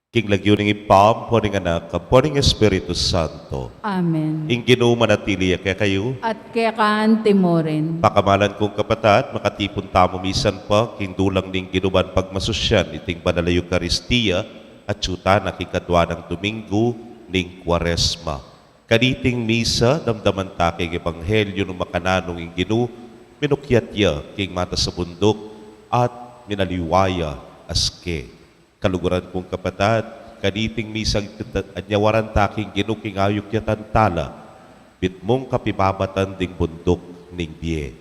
King lagyu ning Ibpa, ampo ning Anak, ampo ning Espiritu Santo. Amen. Ing Ginu manatili ya kekayu. At keka anti mu rin. Pakamalan kung kapatad, makatipun tamu misan pa king dulang ning Ginu ban pagmasusyan iting banal a Eukaristia, atyu tana king kadwa nang Domingo ning Kuaresma. Kaniting misa, damdaman ta king Ebanghelyo nung makananu ing Ginu minukyat ya king matas a bunduk at minaliwa ya aske. Kaluguran kung kapatad, Kaniting misang anyawaran ta king Ginu king ayukyatan tala, mitmung kapibabatan ding bunduk ning bie.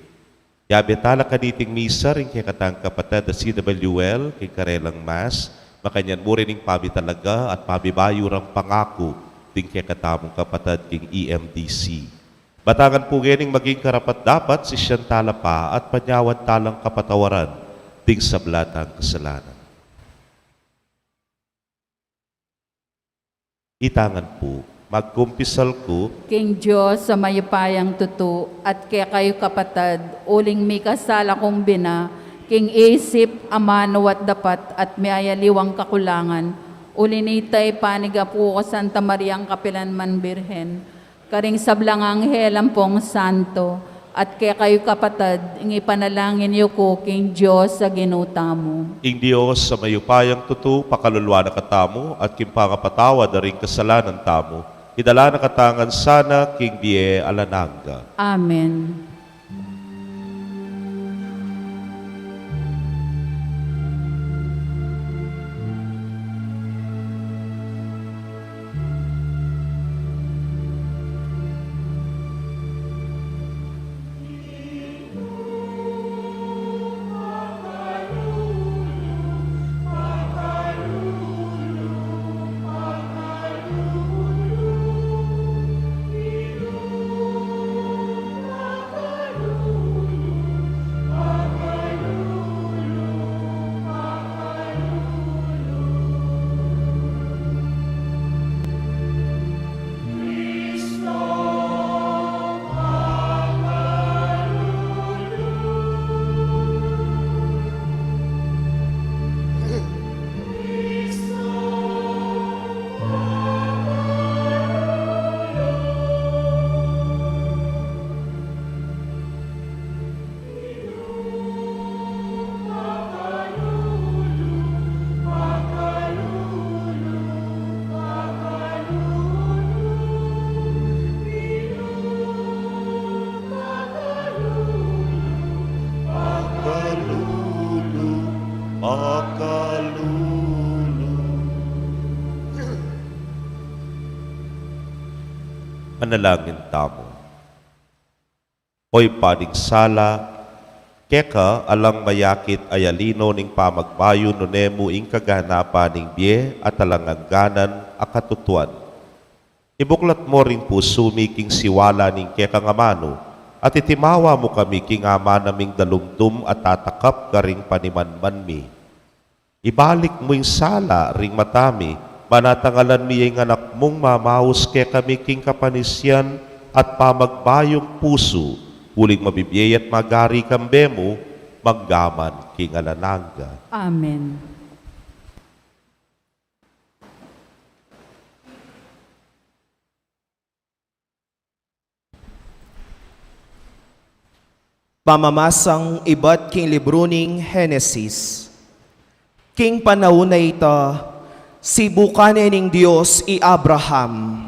Yabe tala kaniting misa ring kekatang kapatad a C W L, king karelang Mass, makanyan mu rin ing pamitalaga at pamibayu rang pangaku ding kekatamung kapatad king E M D C. Batangan pu ngening maging karapat-dapat, sisian tala pa at panyawan talang kapatawaran ding sabla tang kasalanan. Itangan pu, magkumpisal ku king Dios a mayupayang tutu, at kekayu kapatad, uling mikasala kung bina, king isip, amanu at dapat, at miyayaliwang kakulangan, uli nita ipanigapu ku Santa Mariang kapilanman Birhen, karing sablang anghel ampong santo, at kekayu kapatad, ing ipanalangin yu ku king Dios a Ginu tamu. Ing Dios a mayupayang tutu, pakaluluan na katamu, at king pangapatawad da ring kasalanan tamu, idala na katamu ngan sana king bie alang angga. Amen. Manalangin tamu. O Ibpa ning sala, keka alang mayakit a yalino ning pamagbayu nune mu ing kaganapan ning bie at alang angganan a katutuan. Ibuklat mu ring pusu mi king siwala ning kekang amanu, at itimawa mu kami king amanu ming dalumdum a tatakap karing panimanman mi. Ibalik mu ing sala ring mata mi, ban atangalan mi ya ing Anak mung mamaus kekami king kapanisian at pamagbayung pusu, uling mabibie at magari kambe mu, mangga man king alang angga. Amen. Pamamasang ibat king libru ning Henesis. King panaun a ita, sibukan ne ning Dios i Abraham.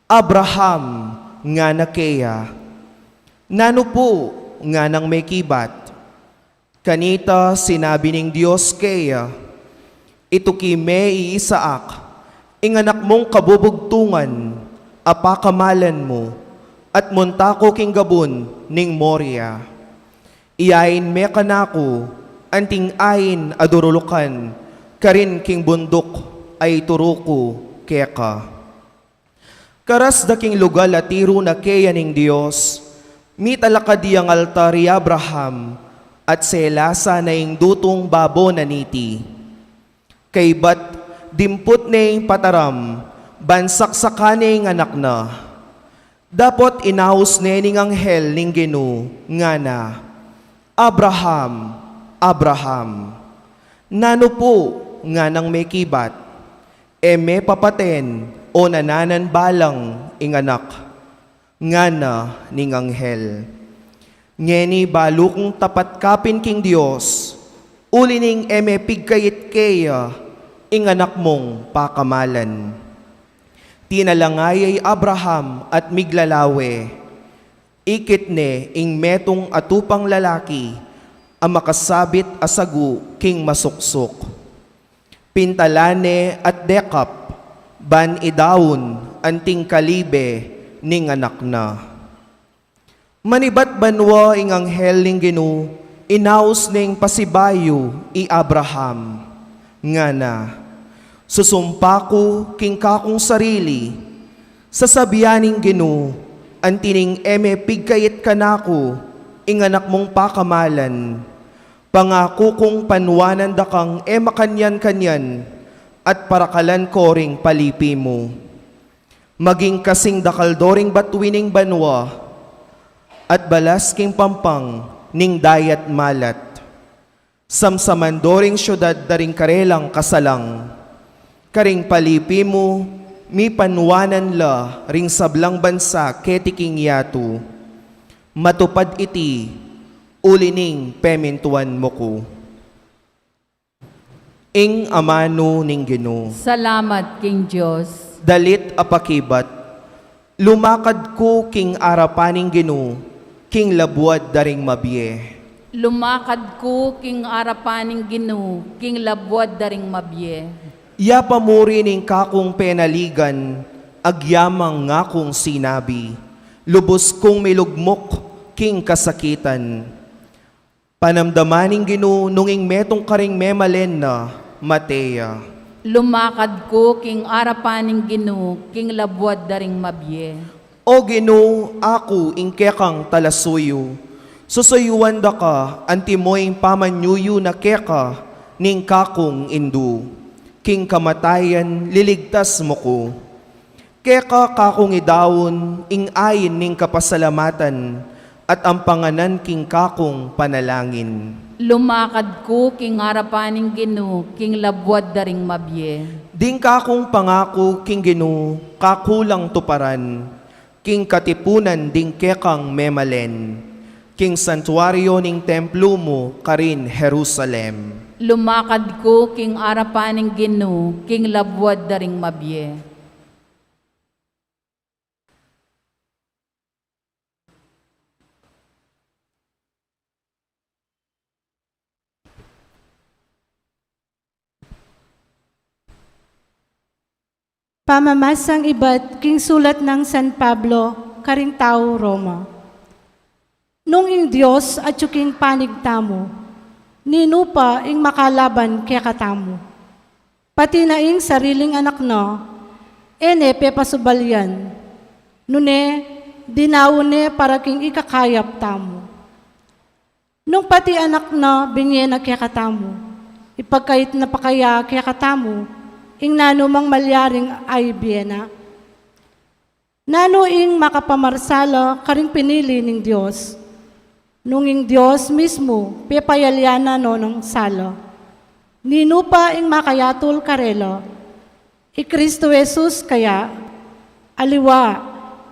"Abraham," ngana keya. "Nanu pu?" nganang mekibat. Kanita sinabi ning Dios keya, "Ituki me i Isaac, ing anak mung kabubugtungan, a pakamalan mu, at munta ku king gabun ning Moria. Iyain me kanaku anting ain a durulukan karin king bunduk a ituru ku keka." Karas da king lugal a tiru na keya ning Dios, mitalakad yang altar i Abraham, at selasan na ing dutung babo na niti. Kaybat dimput ne ing pataram, ban saksakan ne ing anak na. Dapot inaus ne ning anghel ning Ginu, ngana, "Abraham, Abraham." "Nanu pu?" nganang mekibat. "E me papaten o nananan balang ing anak," ngana ning anghel. "Ngeni balu kung tapat kapin king Dios, uli ning e me pigkait keya ing anak mung pakamalan." Tinalangaya i Abraham at miglalawe, ikit ne ing metung a tupang lalaki a makasabit a sagu king masuksuk. Pintalan ne at dekap, ban idaun anting kalibe ning anak na. Manibat banua ing anghel ning Ginu, inaus neng pasibayu i Abraham. Ngana, susumpa ku king kakung sarili, sasabian ning Ginu, anti ning e me pigkait kanaku ing anak mung pakamalan, pangaku kung panuanan da kang e makanyan-kanyan, at parakalan ko ring palipi mu. Maging kasing dakal do ring batuin ning banua, at balas king pampang ning dayat malat. Samsaman do ring siudad da ring karelang kasalang. Karing palipi mu, mipanuanan la ring sablang bansa keti king yatu. Matupad iti, uli ning pemintuan mu ku. Ing amanu ning Ginu. Salamat king Dios. Dalit a pakibat. Lumakad ku king arapan ning Ginu, king labuad da ring mabie. Lumakad ku king arapan ning Ginu, king labuad da ring mabie. Ya pamuri ning kakung penaligan, agyamang ngakung sinabi, lubus kung milugmuk king kasakitan. Panamdaman ning Ginu nung ing metung karing memalen na, mate ya. Lumakad ku king arapan ning Ginu, king labuad da ring mabie. O Ginu, aku ing kekang talasuyu. Susuyuan da ka, antimo ing pamanyuyu na keka ning kakung indu. King kamatayan, liligtas mu ku. Keka kakung idaun ing ain ning kapasalamatan at ampanganan king kakung panalangin. Lumakad ku king arapan ning Ginu, king labuad da ring mabie. Ding kakung pangaku king Ginu, kaku lang tuparan, king katipunan ding kekang memalen, king santuario ning templu mu karin Jerusalem. Lumakad ku king arapan ning Ginu, king labuad da ring mabie. Pamamasang ibat king sulat nang San Pablo karing tau Roma. Nung ing Dios atyu king panig tamu, ninu pa ing makalaban kekatamu? Pati na ing sariling anak na, e ne pepasubalian. Nune, dinaun ne para king ikakayap tamu. Nung pati anak na binie na kekatamu, ipagkait na pa kaya kekatamu ing nanumang malyaring aibie na? Nanu ing makapamarsala karing pinili ning Dios? Nung ing Dios mismu pepayalya na no nang sala, ninu pa ing makayatul karela? I Kristo Jesus kaya, aliwa,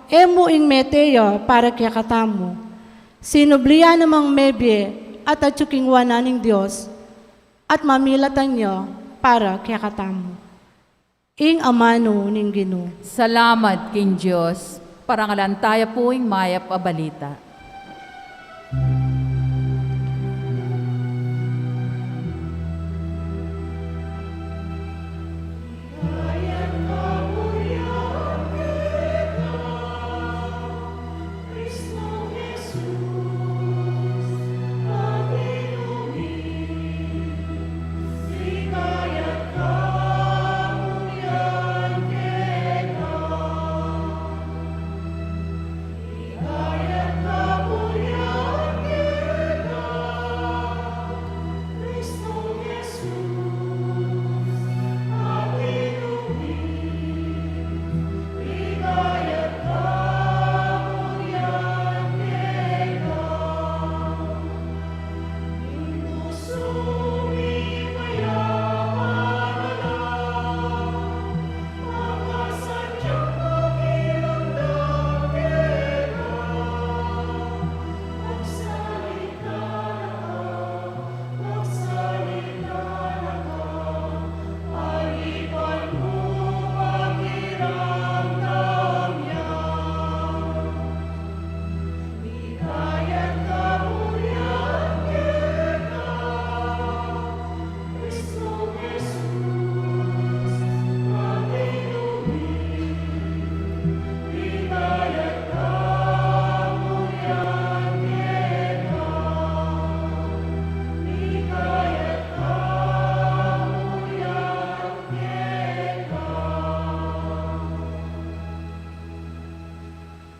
e mu ing mete ya para kekatamu, sinubli ya namang mebie at atyu king wanan ning Dios, at mamilatan ya para kekatamu. Ing amanu ning Ginu. Salamat king Dios. Parangalan taya pu ing mayap a balita.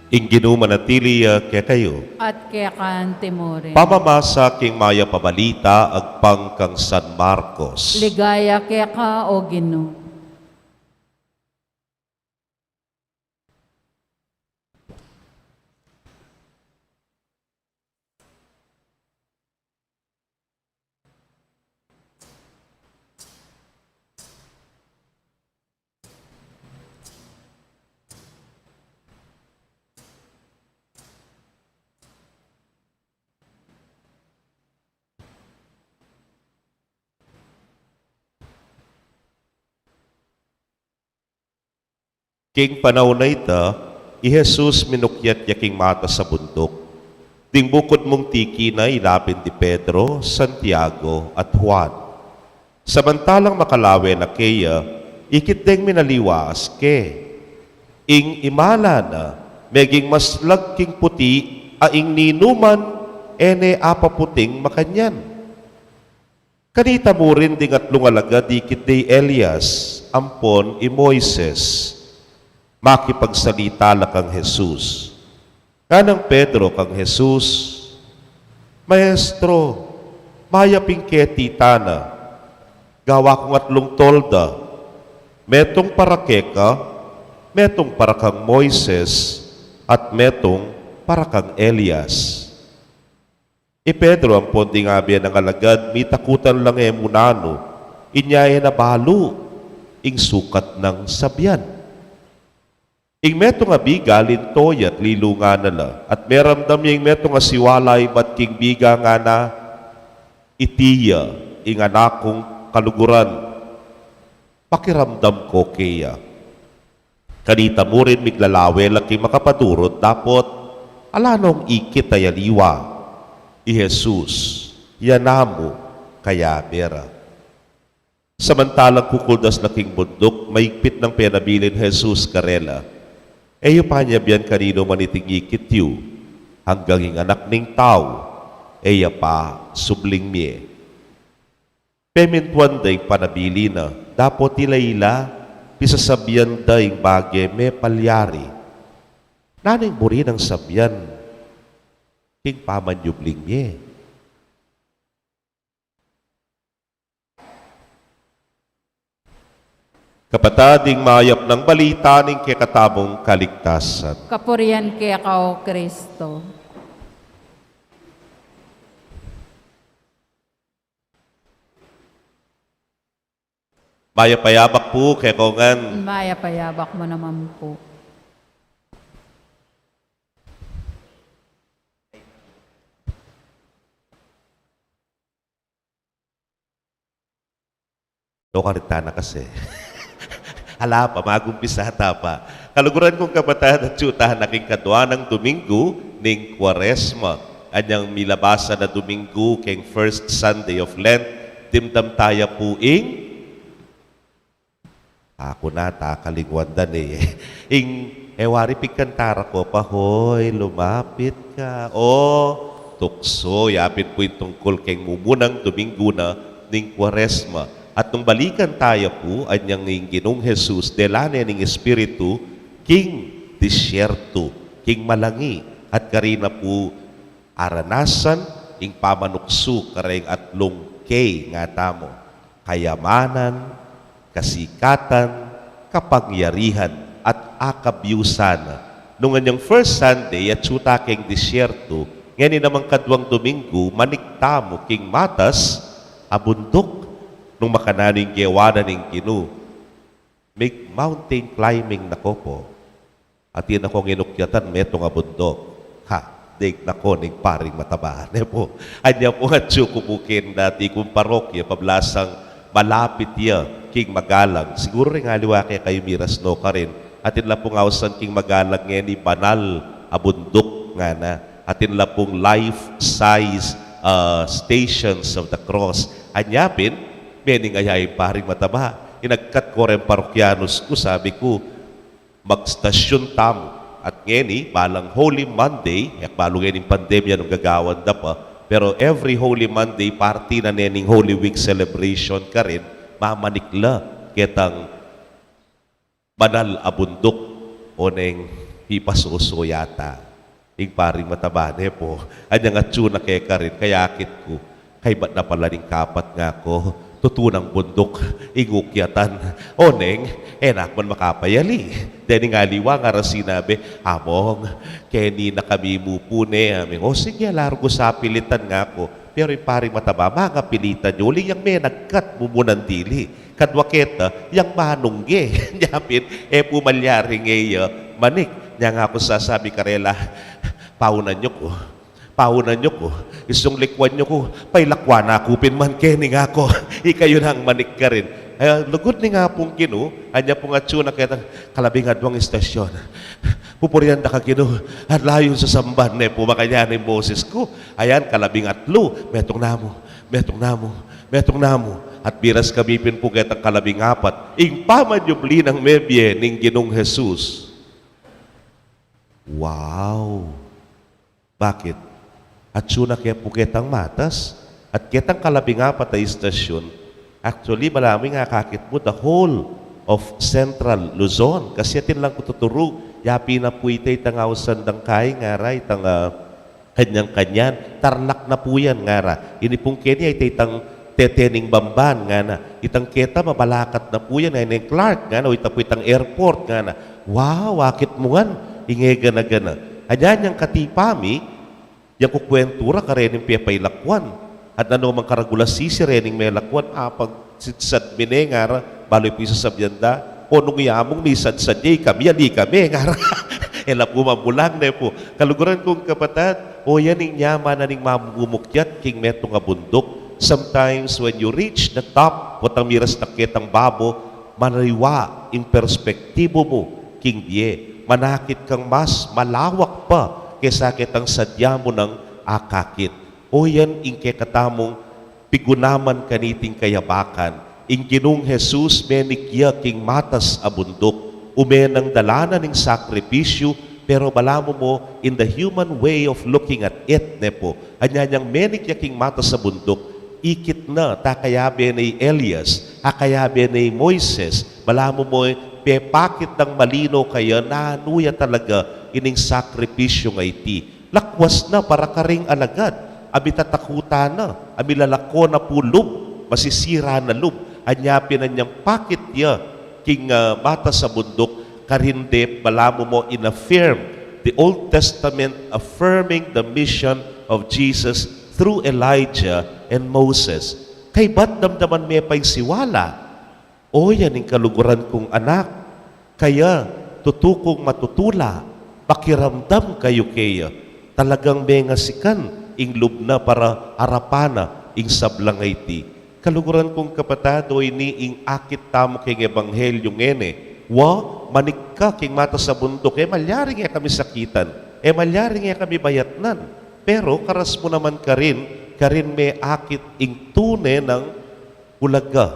Ing Ginu manatili ya kekayu. At keka antimurin. Pamamasa king mayap a balita agpang kang San Marcos. Ligaya keka, O Ginu. King panaun a ita, i Jesus minukyat ya king matas a bunduk. Ding bukud mung tiki na ilapin di Pedro, Santiago, at Juan. Samantalang makalawe na keya, ikit deng minaliwaas ke. Ing imala na, meging maslag king puti a ing ninuman e ne apaputing makanyan. Kanita mu rin ding atlung alagad ikit de i Elias ampon i Moises. Makipagsalita la kang Jesus. Nganang Pedro kang Jesus, "Maestro, mayap ing keti tana. Gawa kung atlung tolda, metung para keka, metung para kang Moises, at metung para kang Elias." I Pedro ampon ding abe nang alagad mitakutan lang e mu nanu, inya e na balu ing sukat nang sabian. Ing metung a biga linto ya at lilungan na la, at meramdam ya ing metung a siwala ibat king biga, ngana, "Iti ya ing anak kung kaluguran, pakiramdam ko keya." Kanita mu rin miglalawe la king makapadurut dapot ala nong ikit a aliwa i Jesus, ya namu kayabe ra. Samantalang kukuldas la king bunduk, maigpit nang penabilin Jesus karela, "E yu pa nyabian kaninu man iting ikit yu, anggang ing Anak ning Tau e ya pa subling mie." Pemintuan da ing panabilin na, dapot ila-ila pisasabian da ing bage mepalyari. Nanu ing buri nang sabian king pamanyubling mie? Kapatad, ing mayap nang balita ning kekatamung kaligtasan. Kapurian keka, O Kristo. Mayap a yabak pu kekongan. Mayap a yabak mu naman pu. Doka rin tana kasi. Ala pa, magumpisa ta pa. Kaluguran kung kapatad, atyu tana king kadwa nang Dominggu ning Kuaresma. Anyang milabasan a Dominggu king first Sunday of Lent, dimdam taya pu ing, aku na, takalingwan da ne. Ing, e wari pigkanta ra ko pa, "Hoy, lumapit ka." O, tukso, yapin pu ing tungkul keng mumunang Dominggu na ning Kuaresma. At nung balikan taya pu, anyang ing Ginung Jesus, dela ne ning Espiritu king disyertu, king malangi, at karina pu aranasan ing pamanuksu kareng atlung K, ngatamu: kayamanan, kasikatan, kapangyarihan, at akabyusan. Nung anyang first Sunday, atyu ta keng disyertu, ngeni namang kadwang Dominggu, manik tamu king matas a bunduk. Nung makananu ing gewa na ning Ginu, "Mig-mountain climbing na ko pu. Atin akong inukyatan metung a bunduk." Ha, deng na ko ning paring mataba, ne pu. Anya pu, atyu ku pu keng dati kung parokya, pablasang malapit ya king Magalang. Siguru ring aliwa kekayu miras no karin. Atin la pung ausan king Magalang ngeni banal a bunduk, ngana. Atin la pung life size, ah, Stations of the Cross. Anya pin, mening aya ing paring mataba. Inagkat ko reng parokyanus ku, sabi ku, "Magstasyun tamu." At ngeni, balang Holy Monday, e ku balu ngeni ing pandemya nung gagawan da pa, pero every Holy Monday, parti na ne ning Holy Week celebration karin, mamanik la ketang banal a bunduk, o neng Pipasusu yata ing paring mataba, ne pu. Anyang atsu na keka rin, kayakit ku. Kaybat na pala ning kapat ngaku, tutu nang bunduk ing ukyatan. O neng, e na ku man makapayali. Dening aliwa ngara sinabi, "Among, keni na kami mu pu ne." Aming, "O sige, largu sa pilitan," ngaku. Pero ing paring mataba, "Manga pilitan yu, uling yang menagkat mu mu nang dili. Kadwa keta, yang manungge." Nya pin, e pu malyaring e ya manik. Nya ngaku sasabi karela, "Paunan yu ku. Paunan yu ku. Isung likwan yu ku. Pailakwan na ku pin man keni," ngaku. "Ikayu nang manik karin." E, lugud ning Apung Ginu, anya pung atsu na ketang kalabing adwang istasyon. "Pupurian da ka, Ginu, at layun sa samban," ne pu makanyan ing boses ku. Ayan, kalabing atlu, "Metung na mu, metung na mu, metung na mu." At miras kami pin pu ketang kalabing apat, ing pamanyubli nang mebie ning Ginung Jesus. Wow! Bakit? Atsu na ke pu ketang matas, at ketang kalabing apat a istasyon, actually, balamu ing akakit mu, the whole of Central Luzon. Kasi atin lang ku tuturu, ya pin na pu ita itang ausan dang kai, ngara itang, ah, Kanyan-kanyan, Tarlac na pu yan, ngara. Ini pung keni, ita itang tete ning bamban, ngana. Itang keta, mabalakat na pu yan, ngana, ing Clark, ngana, o ita pu itang airport, ngana. Wow, akit mu ngan, ing e gana-gana. Anyan yang katipa mi, yang kukwentu ra karening pepailakwan. At nanu mang karagul a sisi rening melakwan, apagsidsad mi ne, ngara, balu pu ing sasabian da, "O nung ya mung misadsad ye, ikami, ali kami," ngara. E la pu mamulang ne pu. Kaluguran kung kapatad, o yan ing nyaman na ning mamumukyat king metung a bunduk. Sometimes when you reach the top, potang miras na ketang babo, manaliwa ing perspektibu mu king bie. Manakit kang mas malawak pa kesa ketang sadya mu nang akakit. O yan ing kekatamung pigunaman kaniting kayabakan, ing Ginung Jesus menik ya king matas a bunduk, ume nang dalanan ing sakripisyu, pero balamu mo, in the human way of looking at it, ne pu, anyan yang menik ya king matas a bunduk, ikit na, ta kayabe ne i Elias, a kayabe ne i Moises, balamu mo, pepakit nang malino kaya nanu ya talaga ining sakripisyung iti. Lakwas na para karing alagad, a mitatakutan na, a milalako na pu lub, masisira na lub, anya pin anyang pakit ya king, ah, matas a bunduk, karin de balamu mo in-affirm the Old Testament, affirming the mission of Jesus through Elijah and Moses. Kaybat damdaman me pa ing siwala. O yan ing kaluguran kung anak, kaya tutu kung matutula, pakiramdam kayu keya, talagang mengasikan ing lub na para arapan na ing sablang a iti. Kaluguran kung kapatad, o ini ing akit tamu king ebanghelyu ngeni, wa, manik ka king matas a bunduk, e malyaring e kami sakitan, e malyaring e kami bayatnan, pero karas mu naman karin, karin me akit ing tune nang ulaga,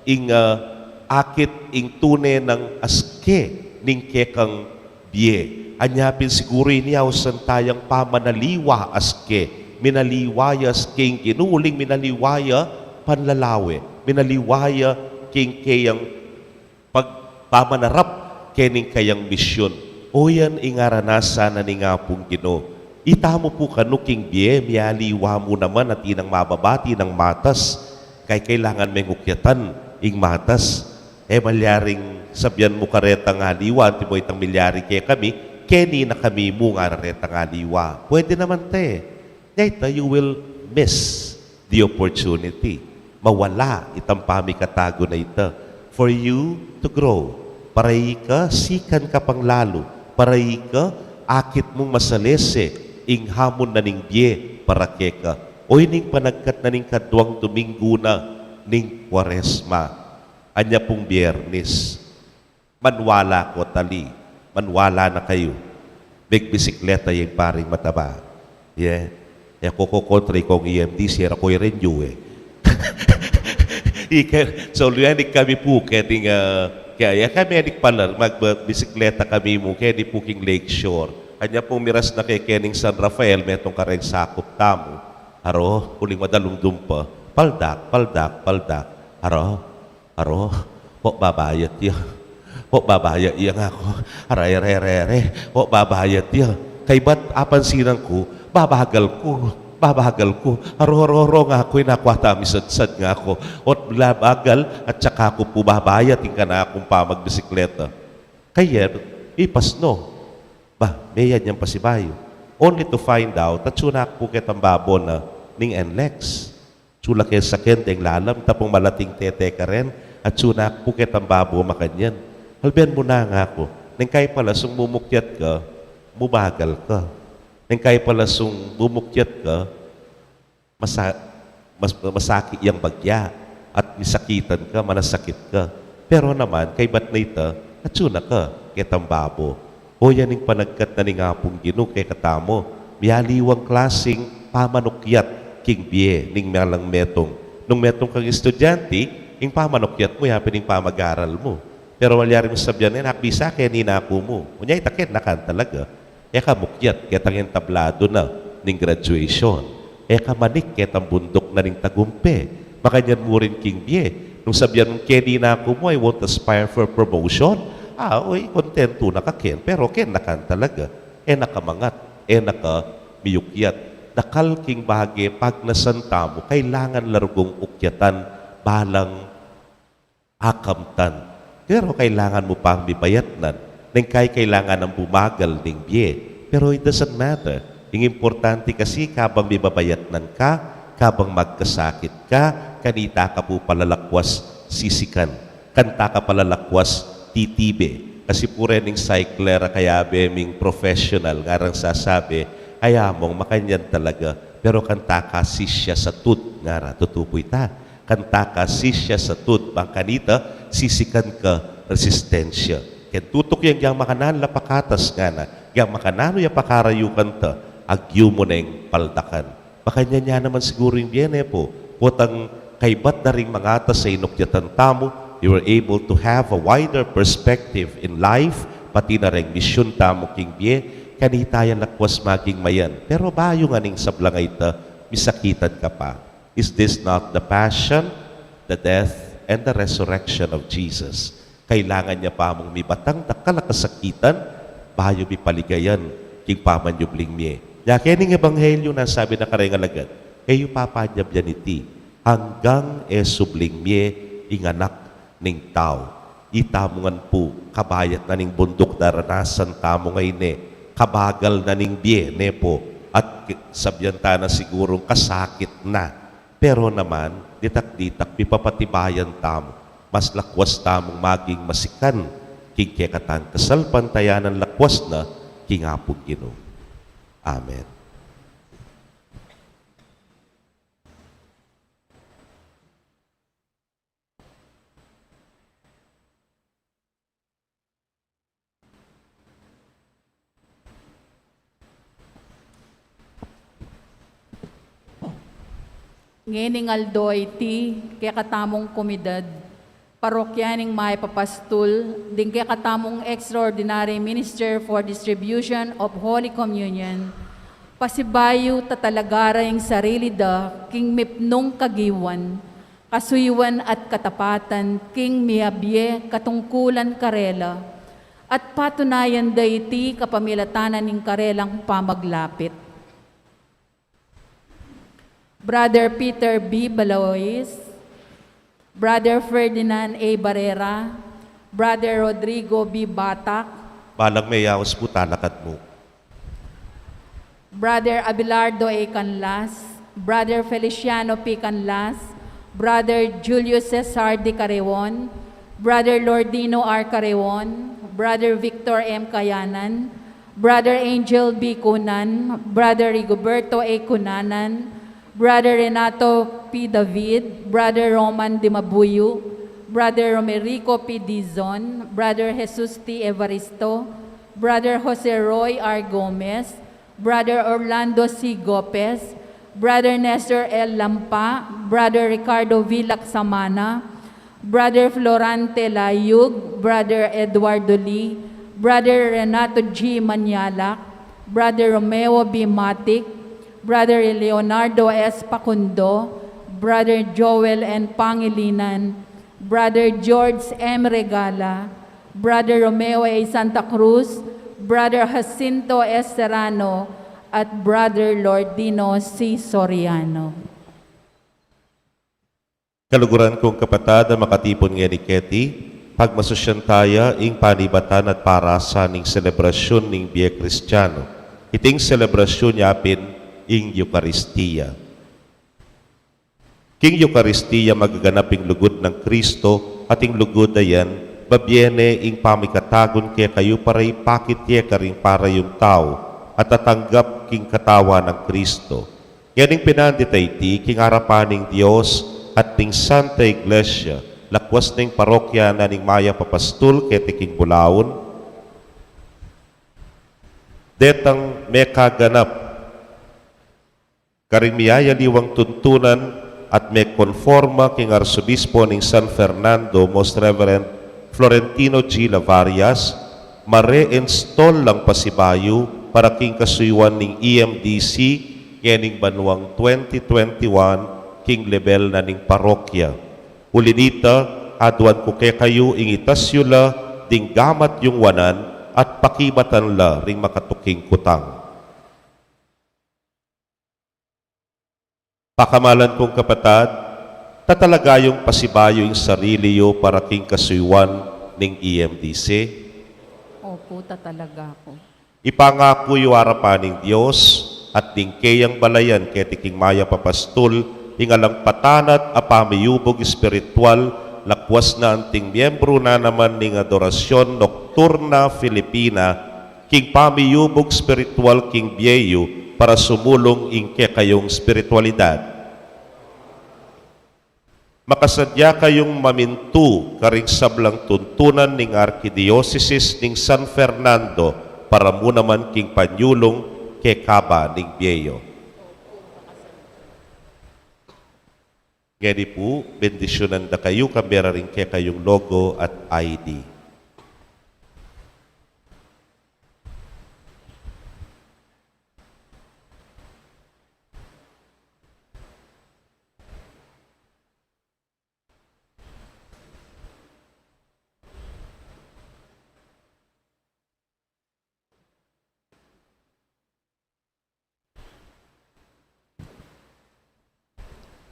ing, ah, akit ing tune nang aske ning kekang bie. Anya pin siguru ini ausan tayang pamanaliwa aske. Minaliwa ya aske ing Ginu, uling minaliwa ya panlalawe. Minaliwa ya king keyang pag-, pamanarap kening kayang misyun. O yan ing aranasan na ning Apung Ginu. Itamu pu kanu king bie, mialiwa mu naman, atin nang mababa, atin nang matas. Kay kailangan meng ukyatan ing matas. E malyaring sabian mu karetang aliwa, antimo itang milyari kekami, keni na kami mu, ngara retang aliwa. Pwede naman te. Nya ita, you will miss the opportunity. Mawala itang pamikatagu na ita for you to grow. Para ika, sikan ka pang lalu. Para ika, akit mung masalese ing hamun na ning bie para keka. O ining panagkat na ning kaduang Dominggu na ning Kuaresma. Anya pung Biernis. Maniwala ko, tali. Maniwala na kayu. Megbisikleta ya ing paring mataba. Ye. E ko kokontra, ikong E M D C, e ra ko i-renew e. Ika, so, luyanik kami pu, keting, ah, kaya, ya kami anik pala, magbisikleta kami mu, keni pu king Lakeshore. Anya pung miras na ke kening San Rafael, metung kareng sakup tamu. Aro, uling madalumdum pa. Paldak, paldak, paldak. Aro, Aro, po, babayat ya. O, babayat ya, ngaku. Aray, aray, aray, aray. O, babayat ya. Kaybat apansinan ku, babagal ku. Babagal ku. Aro, aro, aro, ngaku, e na ku ata misadsad, ngaku. O't bagal, at saka ku pu babayat ing kanakung pamagbisikleta. Kaya, ipasno. Ba, meyan yang pasibayu. Only to find out, atsu na ku pu ketang babo na ning NLEX. Atsu la ke saken deng lalam, tapung malating tete karen, atsu na ku pu ketang babo makanyan. Alben mu na, ngaku, neng kay pala sung mumukyat ka, mubagal ka. Neng kay pala sung mumukyat ka, masa-, mas-, masakit yang bagya, at misakitan ka, manasakit ka. Pero naman, kaybat na ita, atsu na ka ketang babo. O, yan ing panagkat na ning Apung Ginu kekatamu, miyaliwang klasing pamanukyat king bie ning malang metung. Nung metung kang estudyante, ing pamanukyat mu, yapin ing pamag-aral mu. Pero malyari mung sabyan, e na ku bisa keni naku mu. Unya ita, keni na ka talaga. E ka mukyat ketang entablado na ning graduation. E ka manik ketang bunduk na ning tagumpe. Makanyan mu rin king bie. Nung sabyan mung keni naku mu, I won't aspire for promotion. A, uy, kontentu na ka ken, pero keni na ka talaga. E na ka mangat, e na ka miyukyat. Dakal king bage pagnasan tamu, kailangan la rugung ukyatan, balang akamtan. Pero kailangan mu pang mibayatnan. Neng kay kailangan nang bumagal ning bie. Pero it doesn't matter. Ing importante kasi, kabang mibabayatnan ka, kabang magkasakit ka, kanita ka pu pala lakwas sisikan. Kanta ka pala lakwas titibe. Kasi pu reng cycler a kayabe ming professional, ngarang sasabi, aya mung makanyan talaga. Pero kanta ka sisya sa tud, ngara, tutu pu ita. Kanta ka sisya sa tud, bang kanita sisikan ka resistensya. Ken tutuku yang, yang makananu la pakatas, ngana, yang makananu ya pakarayukan ta, agyu mu neng paldakan. Makanyan ya naman siguru ing bie, ne pu. Potang kaybat da ring mangatas a inukyatan tamu, you were able to have a wider perspective in life, pati na reng misyun tamu king bie, kanita ya lakwas maging mayan. Pero bayu ngan ing sablang a ita, misakitan ka pa. Is this not the passion, the death, and the resurrection of Jesus? Kailangan ya pa mung mibatang dakal a kasakitan, bayu mipaligayan king pamanyubling mie. Ya kening ebanghelyu, nanu sabi na kareng alagad, e yu papanyabyan iti, anggang e subling mie ing Anak ning Tau. Ita mu ngan pu, kabayat na ning bunduk daranasan tamu ngeni, kabagal na ning bie, ne pu, at ki-, sabyan ta na sigurung kasakit na. Pero naman, ditak-ditak, mipapatibayan tamu, mas lakwas tamung maging masikan king kekatang kasalpantayanan, lakwas na king Apung Ginu. Amen. Ngening aldo iti, kekatamung komunidad, parokya ning Mayap a Pastul, ding kekatamung extraordinary minister for distribution of Holy Communion, pasibayu tatalagara ing sarili da king mipnung kagiwan, kasuyuan at katapatan king miyabie katungkulan karela, at patunayan da iti kapamilatan ning karelang pamaglapit. Brother Peter B. Balois, Brother Ferdinand A. Barrera, Brother Rodrigo B. Batak, balang meyaus pu, talakad mu. Brother Abelardo A. Canlas, Brother Feliciano P. Canlas, Brother Julio Cesar D. Carreon, Brother Lordino R. Carreon, Brother Victor M. Kayanan, Brother Angel B. Cunan, Brother Rigoberto A. Cunanan, Brother Renato P. David, Brother Roman Dimabuyu, Brother Romerico P. Dizon, Brother Jesus T. Evaristo, Brother Jose Roy R. Gomez, Brother Orlando C. Gopez, Brother Nestor L. Lampa, Brother Ricardo V. Lacsamana, Brother Florante Layug, Brother Eduardo Lee, Brother Renato G. Manialak, Brother Romeo B. Matic, Brother Leonardo S. Pacundo, Brother Joel N. Pangilinan, Brother George M. Regala, Brother Romeo A. Santa Cruz, Brother Jacinto S. Serrano, at Brother Lordino C. Soriano. Kaluguran kung kapatad a makatipun ngeni keti, pagmasusyan taya ing panibatan at parasan ning selebrasyun ning bie Kristiyanu. Iting selebrasyun yapin ing Eukaristia. King Eukaristia magaganap ing lugud nang Kristo, at ing lugud a yan, babie ne ing pamikatagun kekayu para ipakit ye karing parayung tau a tatanggap king katawan nang Kristo. Ngening pinandit a iti king arapan ning Dios at ning Santa Iglesia, lakwas ning parokya na ning Mayap a Pastul keti king bulaun, detang mekaganap karing miyayaliwang tuntunan at mekonforma king Arsobispo ning San Fernando, Most Reverend Florentino G. Lavarias, mare-install lang pasibayu para king kasuyuan ning E M D C ngening banuang twenty twenty-one king lebel na ning parokya. Uli nita, aduan ku kekayu ing itas yu la ding gamat yung wanan at pakibatan la ring makatuking kutang. Pakamalan kung kapatad, tatalaga yung pasibayu ing sarili yu para king kasuyuan ning E M D C? Opo, tatalaga ku. Ipangaku yu arapan ning Dios at ning keyang balayan keti king Mayap a Pastul, ing alang patanat a pamiyubug espiritual, lakwas na anting miyembru na naman ning Adoracion Nocturna Filipina, king pamiyubug espiritual king bie yu para sumulung ing kekayung espiritualidad. Makasadya kayung mamintu karing sablang tuntunan ning Arkidiosesis ning San Fernando para mu naman king panyulung kekaba ning bie yu. Ngeni pu, bendisyunan da kayu kambe ra ring kekayung logo at I D.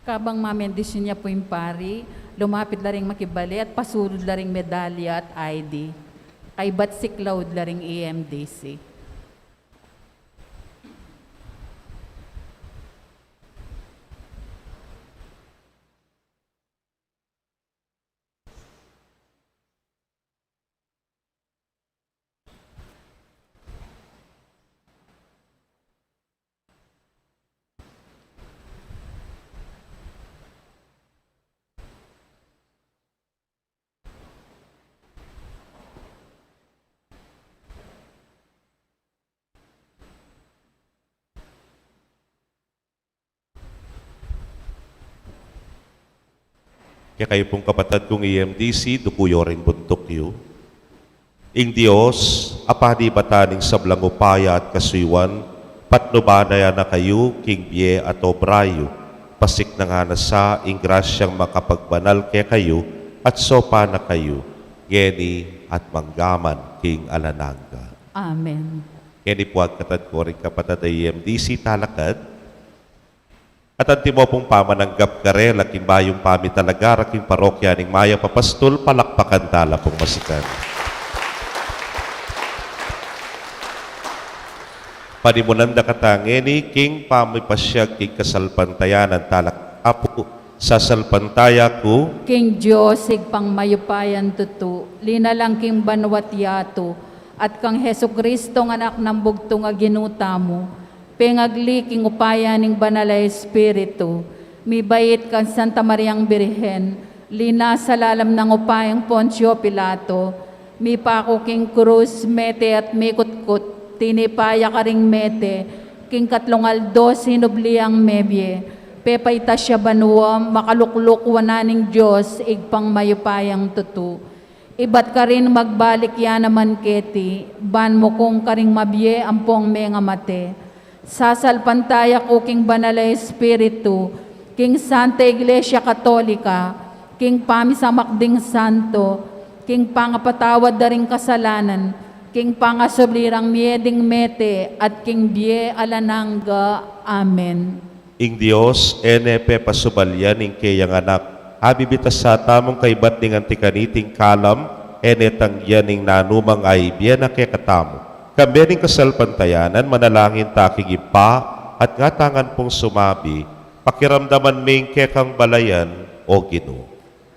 Kabang mamendisyon ya pu ing pari, lumapit la ring makibale at pasulud la ring medalya at I D. Kaybat siklaud la ring E M D C. Kekayu pung kapatad kung E M D C, duku yu ring buntuk yu. Ing Dios, a panibatan ning sablang upaya at kasuyuan, patnuban na ya na kayu king bie at obra yu, pasiknangan na sa ing grasyang makapagbanal kekayu at saupan na kayu, ngeni at mangga man king alang angga. Amen. Ngeni pu, agkatan ku ring kapatad a E M D C, talakad. At antimo pung pamananggap karela king bayung pamitalaga ra king parokya ning Mayap a Pastul, palakpakan tala pung masikan. Panimunan da kata ngeni king pamipasyag king kasalpantayanan. Talak-, Apu, sasalpantaya ku king Dios, Ibpang mayupayang tutu, linalang king banua't yatu, at kang Jesucristo, a Anak nang bugtung a Ginu tamu, pengagli king upaya ning Banal a Espiritu, mibait kang Santa Mariang Birhen, linasa lalam nang upayang Poncio Pilato, mipaku king krus, mete at mikutkut, tinipa ya karing mete, king katlung aldo sinubli yang mebie, pepaitas ya banua, makalukluk wanan ning Dios, Ibpang mayupayang tutu. Ibat karin magbalik ya naman keti, ban mukung karing mabie ampong mengamate. Sasalpantaya ku king Banal a Espiritu, king Santa Iglesia Katolika, king pamisamak ding santo, king pangapatawad da ring kasalanan, king pangasubli rang mie ding mete, at king bie alang angga. Amen. Ing Dios, e ne pepasubalyan ing keyang Anak, abibitasa tamung kaybat ning anti kaniting kalam, e ne tanggian ing nanumang aibie na kekatamu. Kambe ning kasalpantayanan, manalangin ta king Ibpa, at ngatamu ngan pung sumabi, pakiramdaman me ing kekang balayan, O Ginu.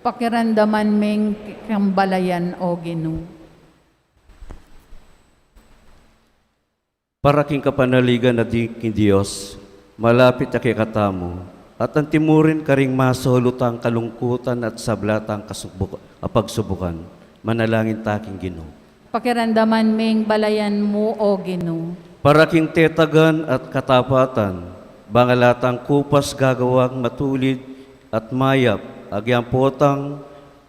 Pakiramdaman me ing kekang balayan, O Ginu. Para king kapanaligan na di king Dios, malapit ya kekatamu, at antimurin karing masaulutang kalungkutan at sablatang kasubuk-, a pagsubukan, manalangin ta king Ginu. Pakiramdaman me ing balayan mu, O Ginu. Para king tetagan at katapatan, bang alatang kupas gagawang matulid at mayap, agyang potang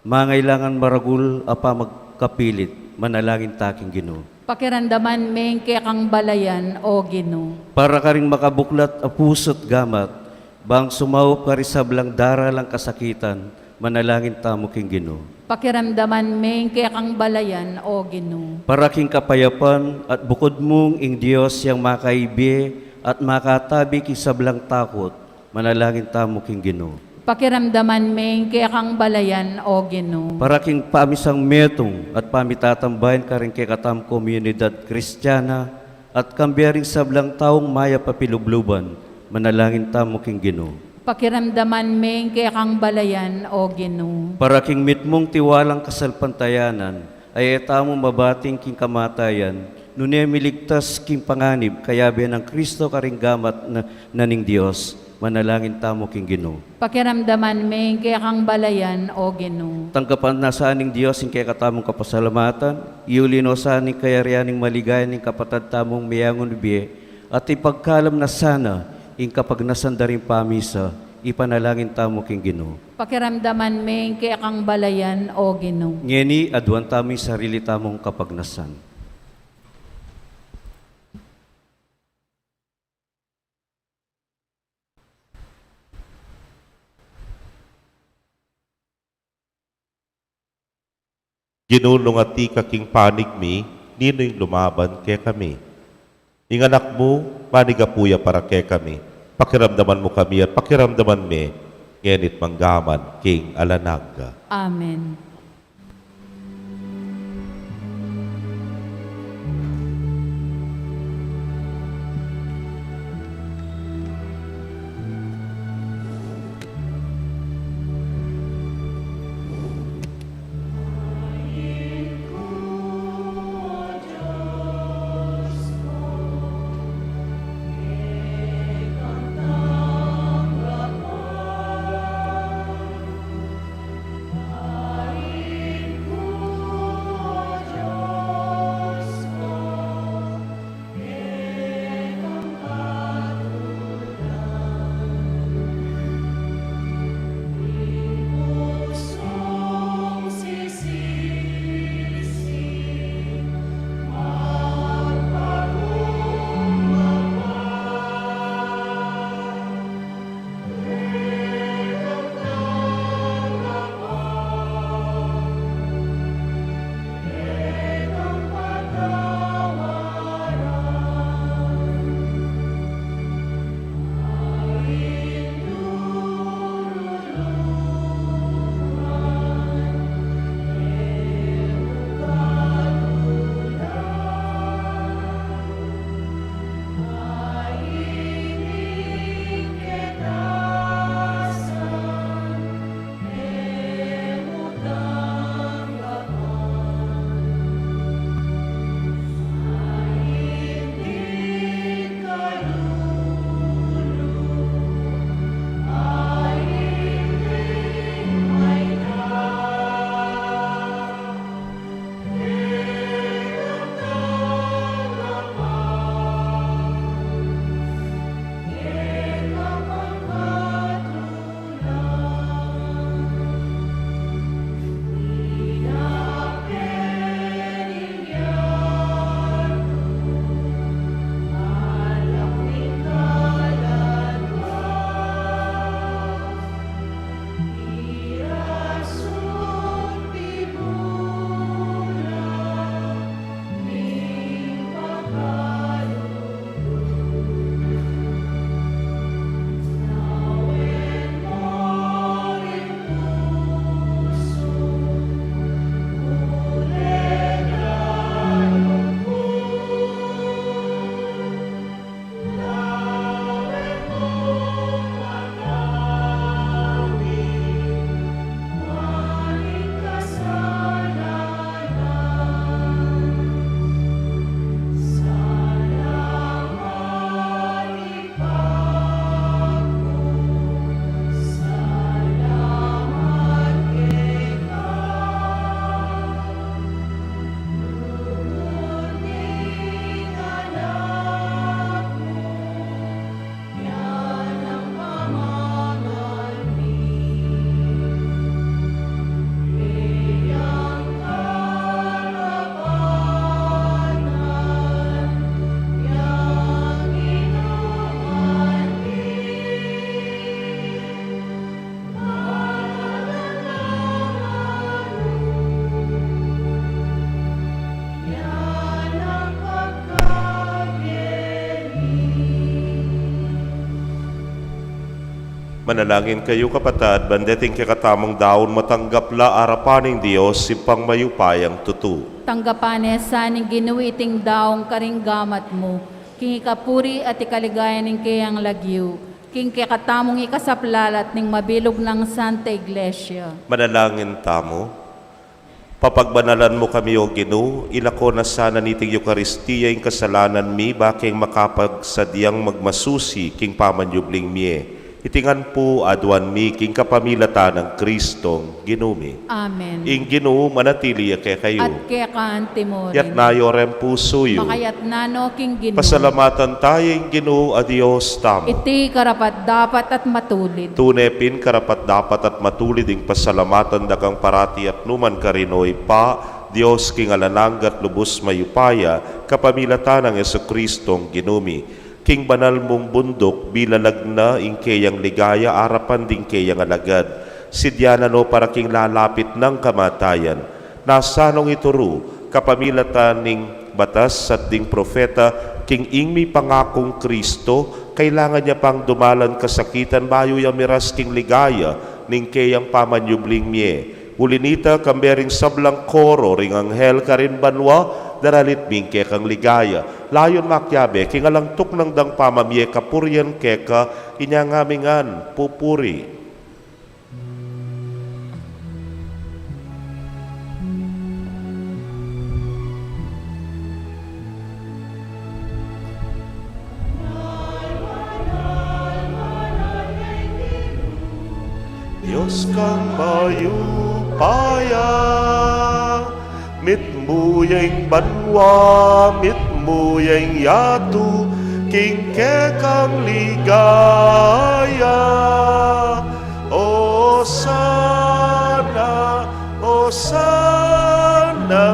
mangailangan maragul a pamagkapilit, manalangin ta king Ginu. Pakiramdaman me ing kekang balayan, O Ginu. Para karing makabuklat a pusu't gamat, bang sumaup karing sablang daralang kasakitan, manalangin tamu king Ginu. Pakiramdaman me ing kekang balayan, O Ginu. Para king kapayapan at bukud mung ing Dios yang makaibie at makatabi king sablang takut, manalangin tamu king Ginu. Pakiramdaman me ing kekang balayan, O Ginu. Para king pamisang metung at pamitatambayan karing kekatamung komunidad Kristiana at kambe ring sablang taung mayap a pilubluban, manalangin tamu king Ginu. Pakiramdaman me ing kekang balayan, O Ginu. Para king mitmung tiwalang kasalpantayanan, a e tamu mabating king kamatayan, nune miligtas king panganib kayabe nang Kristo karing gamat na, na ning Dios, manalangin tamu king Ginu. Pakiramdaman me ing kekang balayan, O Ginu. Tanggapan na sa ning Dios ing kekatamung kapasalamatan, iuli no sa ning kayarian ning maligaya ning kapatad tamung meangun bie, at ipagkalam na sana ing kapagnasan da ring pamisa, ipanalangin tamu king Ginu. Pakiramdaman me ing kekang balayan, O Ginu. Ngeni, aduan tamu ing sarili tamung kapagnasan. Ginu, nung atiu ka king panig mi, ninu ing lumaban kekami? Ing Anak mu, manigapu ya para kekami. Pakiramdaman mu kami at pakiramdaman me, ngeni't mangga man king alang angga. Amen. Manalangin kayu, kapatad, ban deting kekatamung daun matanggap la arapan ning Dios, Ibpang mayupayang tutu. Tanggapan ne sa ning Ginu iting daun karing gamat mu, king ikapuri at ikaligaya ning keyang lagyu, king kekatamung ikasaplalat ning mabilug nang Santa Iglesia. Manalangin tamu. Papagbanalan mu kami, O Ginu, ilako na sana niting Eukaristia ing kasalanan mi, ba keng makapagsadyang magmasusi king pamanyubling mie. Iti ngan pu aduan mi king kapamilatan nang Kristong Ginu mi. Amen. Ing Ginu manatili ya kekayu. At keka antimurin. Yatna yu reng pusu yu. Makayatna no king Ginu. Pasalamatan taya ing Ginu a Dios tamu. Iti karapat-dapat at matulid. Tune pin karapat-dapat at matulid ing pasalamatan da kang parati at numan karin, O Ibpa, Dios king alang angga at lubus mayupaya, kapamilatan nang Jesucristong Ginu mi. King banal mung bunduk, bilalag na ing keyang ligaya arapan ding keyang alagad. Sidya na no para king lalapit nang kamatayan. Nasa nong ituru, kapamilatan ning batas at ding propeta, king ing mipangakung Kristo, kailangan ya pang dumalan kasakitan bayu ya miras king ligaya ning keyang pamanyubling mie. Uli nita, kambe ring sablang koro ring anghel karin banua, daralit mi ing kekang ligaya. Layun makiabe king alang tuknang dang pamamie kapurian keka, inya ngami ngan pupuri. Dios kang mayupaya, mitmu ya ing banua, mitmu ya ing yatu, king kekang ligaya. Osana, Osana,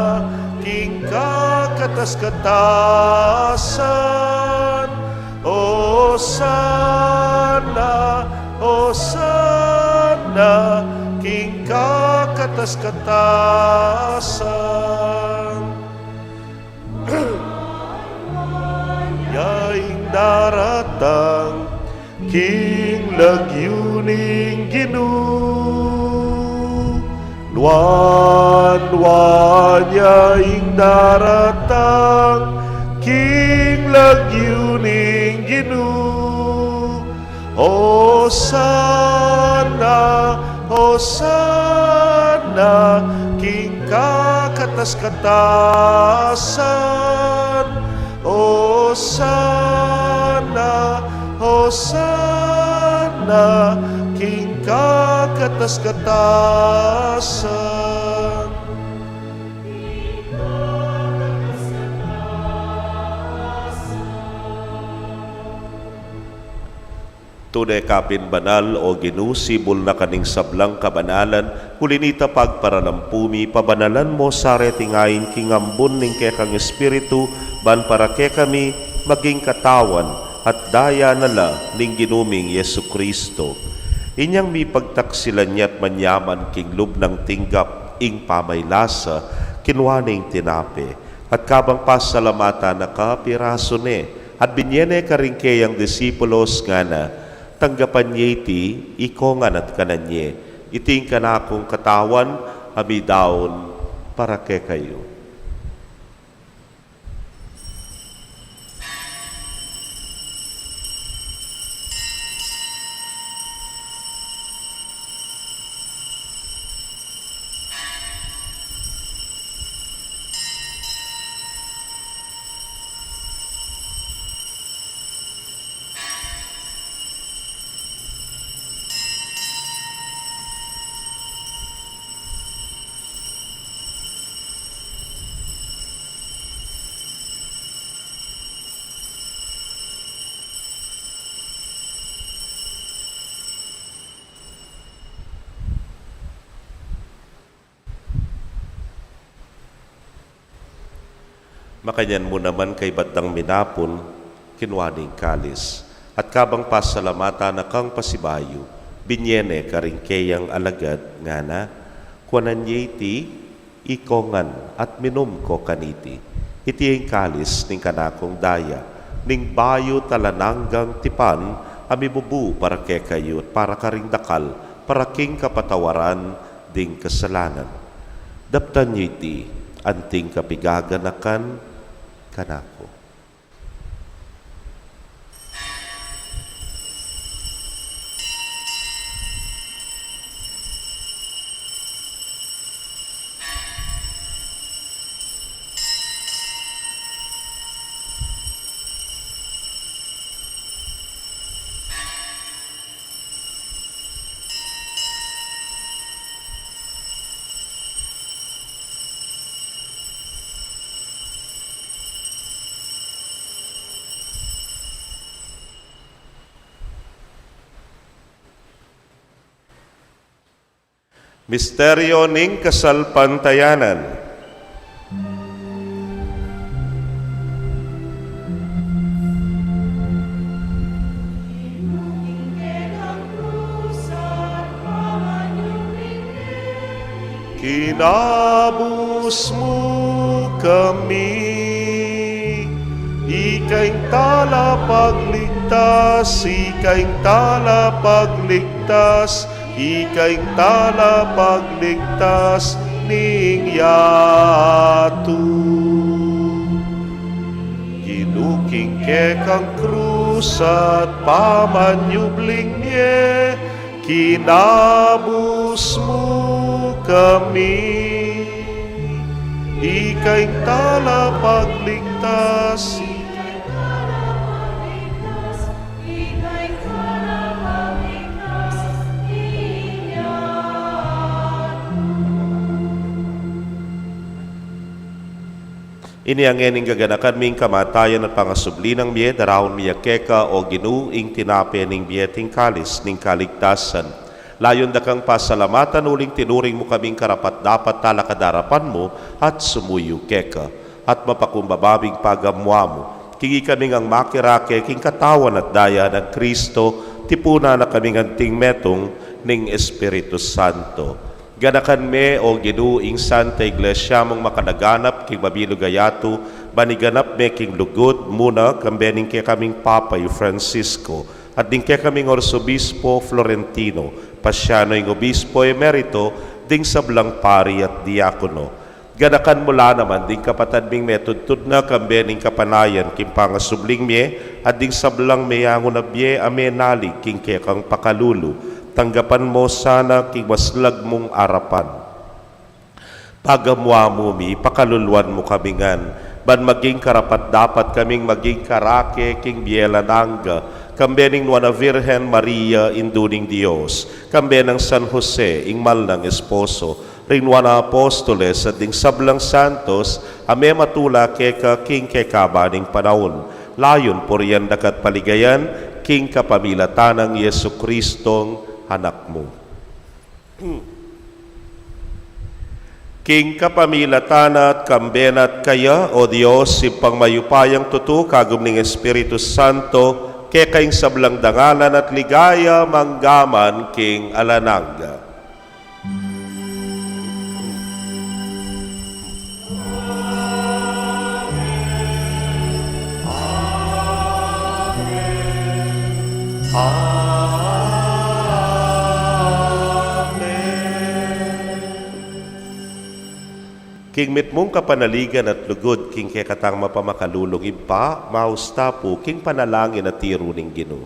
king kakatas-katasan. Osana, Osana, king kakatas-katasan. Ya ing daratang king lagyu ning Ginu. Nuan, nuan ya ing daratang king lagyu ning Ginu. Osana, Osana, king kakatas-katasan. Osana, Osana, king kakatas-katasan. Tune ka pin banal, O Ginu, sibul na ka ning sablang kabanalan, uli nita pagparalampu mi, pabanalan mo sa reting ain king ambun ning kekang Espiritu, ban para kekami maging katawan at daya na la ning Ginu ming Jesucristo. Inyang mipagtaksilan ya at manyaman king lub nang tinggap ing pamaylasa, kinua ne ing tinape, at kabang pasalamatan na ka, pirasu ne, at binye ne karing keyang disipulos, ngana: Tanggapan ye iti, ikongan at kanan ye. Iti ing kanakung katawan, a midaun para kekayu. Makanyan mu naman kaybat dang minapun, kinua ne ing kalis, at kabang pasalamatan na kang pasibayu, binye ne karing keyang alagad, ngana: Kuanan ye iti, ikongan at minum ko kaniti. Iti ing kalis ning kanakung daya, ning bayu at alang anggang tipan a mibubu para kekayu at para karing dakal, para king kapatawaran ding kasalanan. Daptan yu iti anting kapigaganakan kanaku. Misteryo ning kasalpantayanan. Kinabus mu kami, ika ing talapagligtas, ika ing talapagligtas, ika ing talapagligtas ning yatu. Ginu, king kekang krus at pamanyubling mie, kinabus mu kami, ika ing talapagligtas. Ini a ngeni ing gaganakan mi, ing kamatayan at pangasubli nang mie, daraun mi ya keka, o Ginu, ing tinape ning bie at ing kalis ning kaligtasan. Layun da kang pasalamatan uling tinuring mu kaming karapat-dapat talakad arapan mu at sumuyu keka. At mapakumbaba ming pagamuan mu, king ikami ngang makirake king katawan at daya nang Kristo, tipunan na kaming anting metung ning Espiritu Santo. Ganakan me, o Ginu, ing Santa Iglesia mung makalaganap king mabilug a yatu, ban iganap me king lugud mu na, kambe ning kekaming Papa i Francisco, at ding kekaming Arsobispo Florentino, Paciano ing Obispo Emerito, ding sablang pari at diakono. Ganakan mu la naman ding kapatad ming metudtud na kambe ning kapanayan king pangasubling mie, at ding sablang meyangu na bie a menalig king kekang pakalulu. Tanggapan mu sana king maslag mung arapan. Pagamuan mu mi, pakaluluan mu kami ngan, ban maging karapat-dapat kaming maging karake king bie alang angga, kambe ning Nuan a Virgen Maria, Indu ning Dios, kambe nang San Jose, ing mal nang esposo, ring Nuan a Apostoles, at ding sablang santos a mematula keka king kekaban ning panaun. Layun purian da ka at paligayan, king kapamilatan nang Jesucristong Anak mu. King kapamilatan na at kambe na at kaya, o Dios, Ibpang mayupayang tutu, kagum ning Espiritu Santo, keka ing sablang dangalan at ligaya manggaman king alang angga. Amen. Amen. King mitmung kapanaligan at lugud king kekatang mapamakalulung Ibpa, maus ta pu king panalangin a tiru ning Ginu.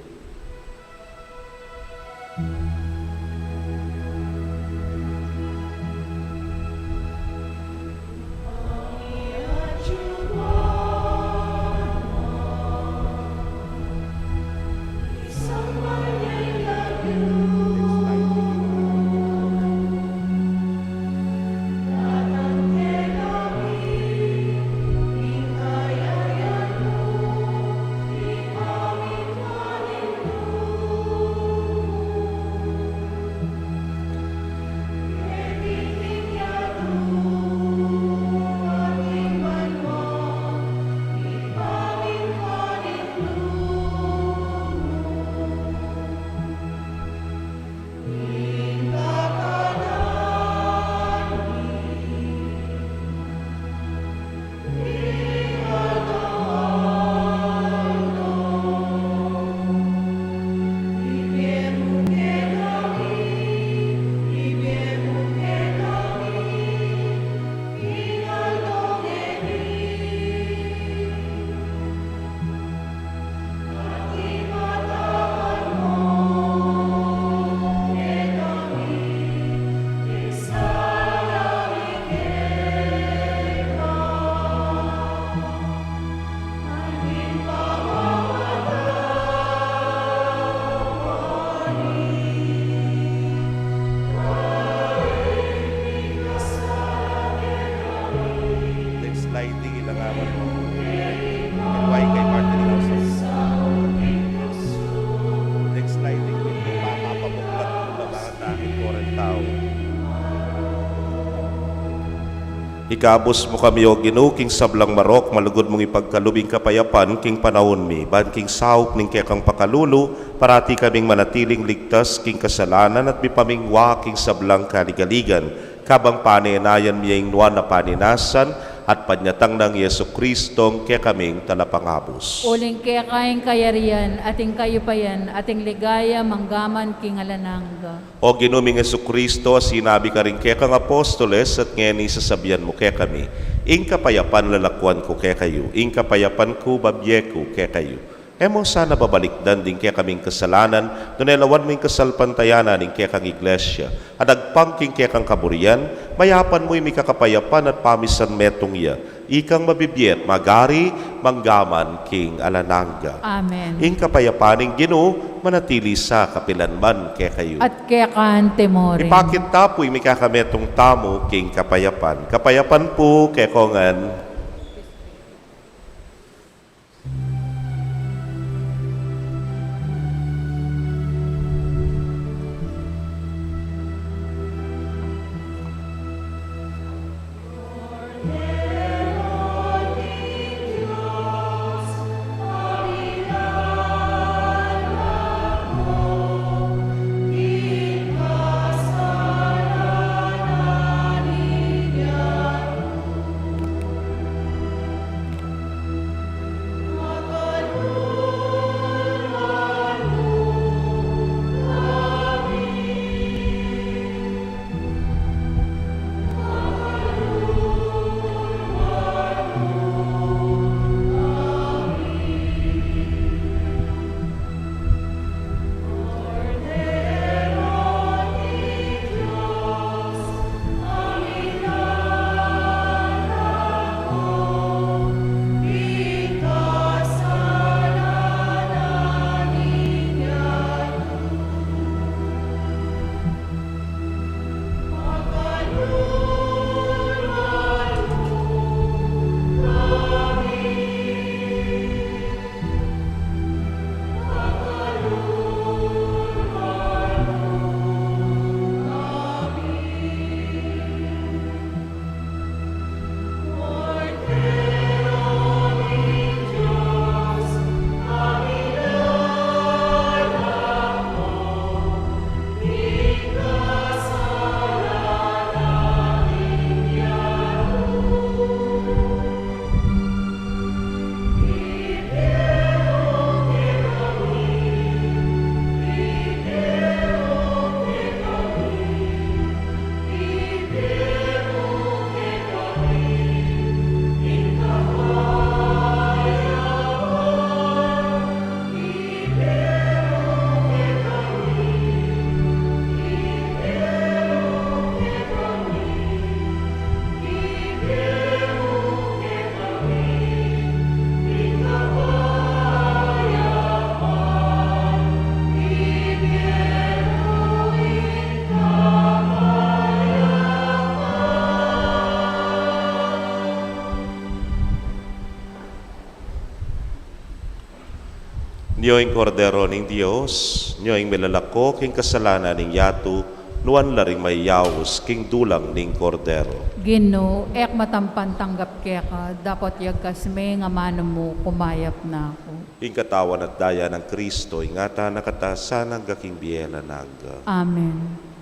Ikabus mu kami, O Ginu, king sablang marok, malugud mung ipagkalub ing kapayapan king panaun mi, ban king saup ning kekang pakalulu, parati kaming manatiling ligtas king kasalanan at mipamingwa king sablang kaligaligan, kabang panenayan mi ing nuan a paninasan at panyatang nang Jesu-Cristong kekaming Talapangabus. Uling keka ing kayarian, at ing kayupayan, at ing ligaya, manggaman king alang angga. O Ginu ming Jesu-Cristo, a sinabi karing kekang apostoles, at ngeni sasabian mu kekami, ing kapayapan lalakuan ku kekayu, ing kapayapan ku babie ku kekayu. E mu sana babalikdan ding kekaming kasalanan, nune lawan mu ing kasalpantayanan ning kekang Iglesia, a dagpang king kekang kaburian, mayapan mu ing mikakapayapan at pamisan metung ya, ikang mabibie at magari, manggaman king alang angga. Amen. Ing kapayapan ning Ginu, manatili sa kapilanman kekayu. At keka mu rin. Ipakit ta pu ing mikakametung tamu king kapayapan. Kapayapan pu kekongan. Nyo ing Kordero ning Dios, nyo ing milalako king kasalanan ning yatu, nuan la ring mayayaus king dulang ning Kordero. Ginu, e ku matampan tanggap keka, dapot yagkas me ing amanu mu, kumayap na ku. Ing katawan at daya nang Kristo, ingatan na katamu sana angga king bie alang angga. Amen.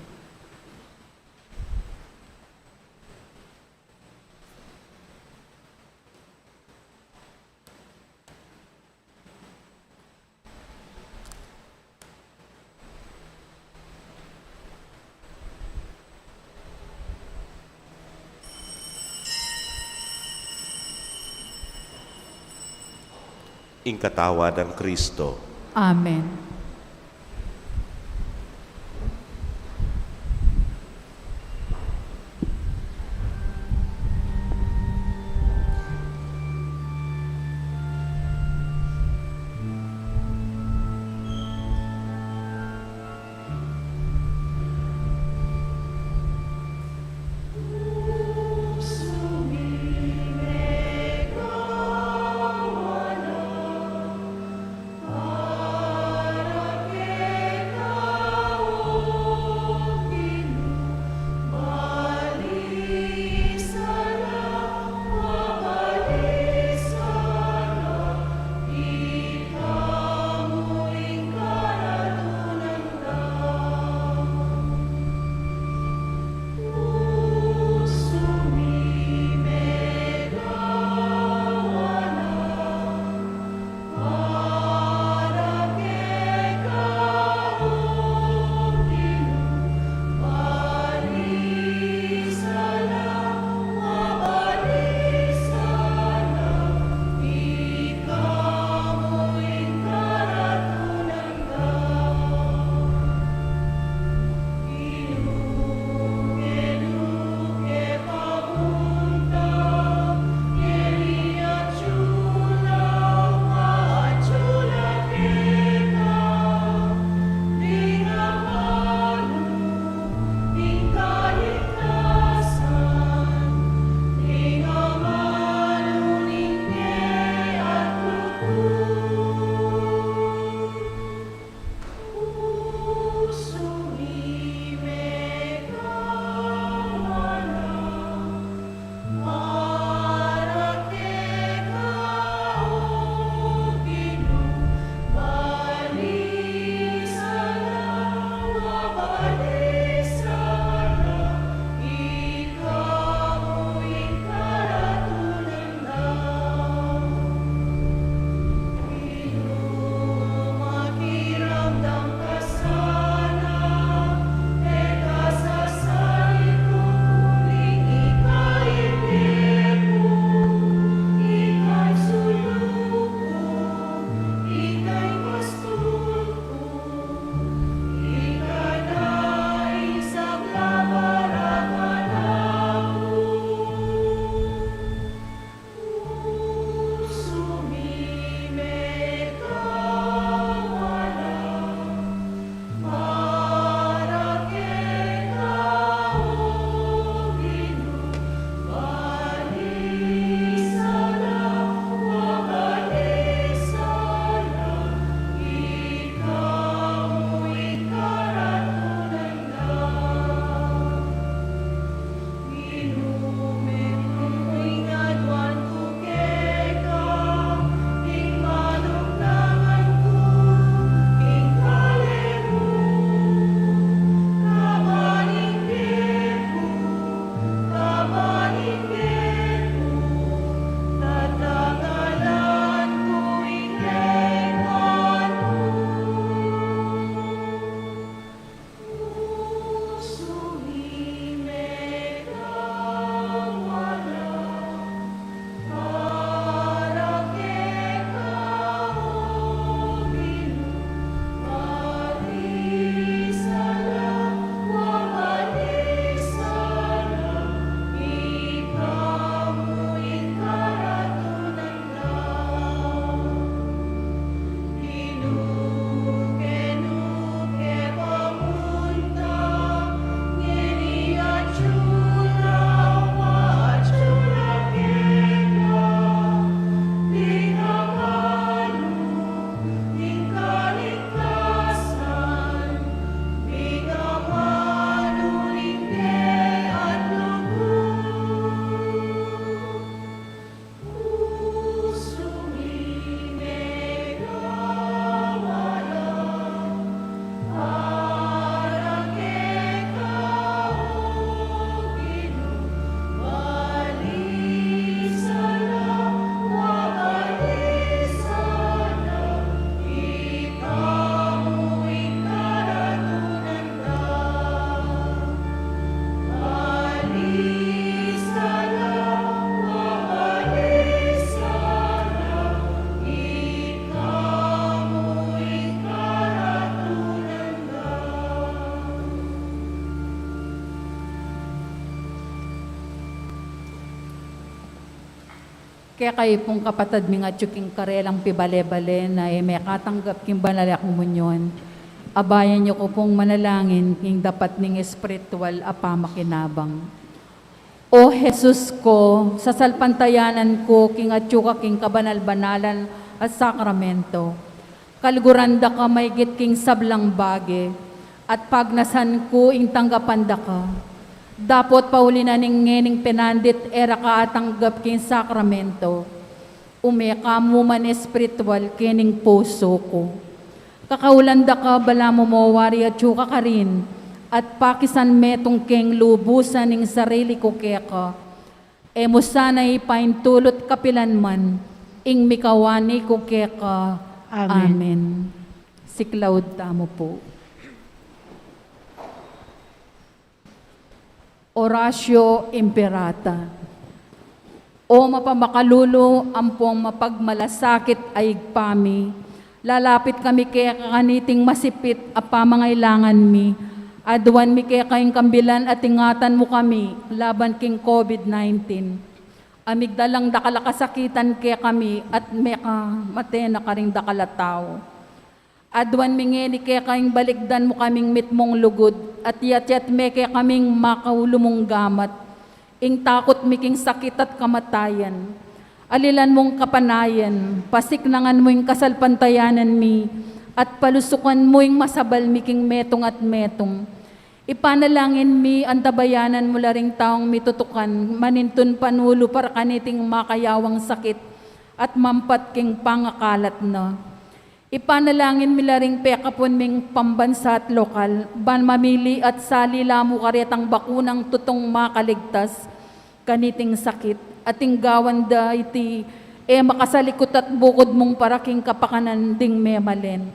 Ing katawan nang Kristo. Amen. Kekayu pung kapatad ming atyu king karelang pibale-bale na e mekatanggap king banal a komunyon, abayan yu ku pung manalangin king dapat ning espiritual a pamakinabang. O Jesus ku, sasalpantayanan ku king atyu ka king kabanal-banalan a sakramento. Kaluguran da ka maigit king sablang bage, at pagnasan ku ing tanggapan da ka. Dapot pauli na ning ngening penandit e ra ka atanggap king sakramento, ume ka mu man espiritual kening pusu ku. Kakaulan da ka balamu mo wari atyu ka karin, at pakisan metung keng lubusan ing sarili ku keka. E mu sana ipaintulut kapilan man, ing mikawani ku keka. Amen. Amen. Siklaud tamu pu. Oratio Imperata. O mapamakalulu ampong mapagmalasakit a Ibpa mi, lalapit kami keka kaniting masipit a pamangailangan mi. Aduan mi keka ing kambilan at ingatan mu kami laban king COVID nineteen. A migdalang dakal a kasakitan kekami at mekamate na karing dakal a tau. Aduan mi ngeni keka ing balikdan mu kaming mitmung lugud, at yatyat me kekaming makaulu mung gamat, ing takut mi king sakit at kamatayan. Alilan mung kapanayan, pasiknangan mu ing kasalpantayanan mi, at palusukan mu ing masabal mi king metung at metung. Ipanalangin mi, antabayanan mu la ring taung mitutukan, manintun panulu para kaniting makayawang sakit at mampat king pangakalat na. Ipanalangin mi la ring pekapun ming pambansa at lokal, ban mamili at sali la mu karetang bakunang tutung makaligtas kaniting sakit, at ing gawan da iti e makasalikut at bukud mung para king kapakanan ding memalen.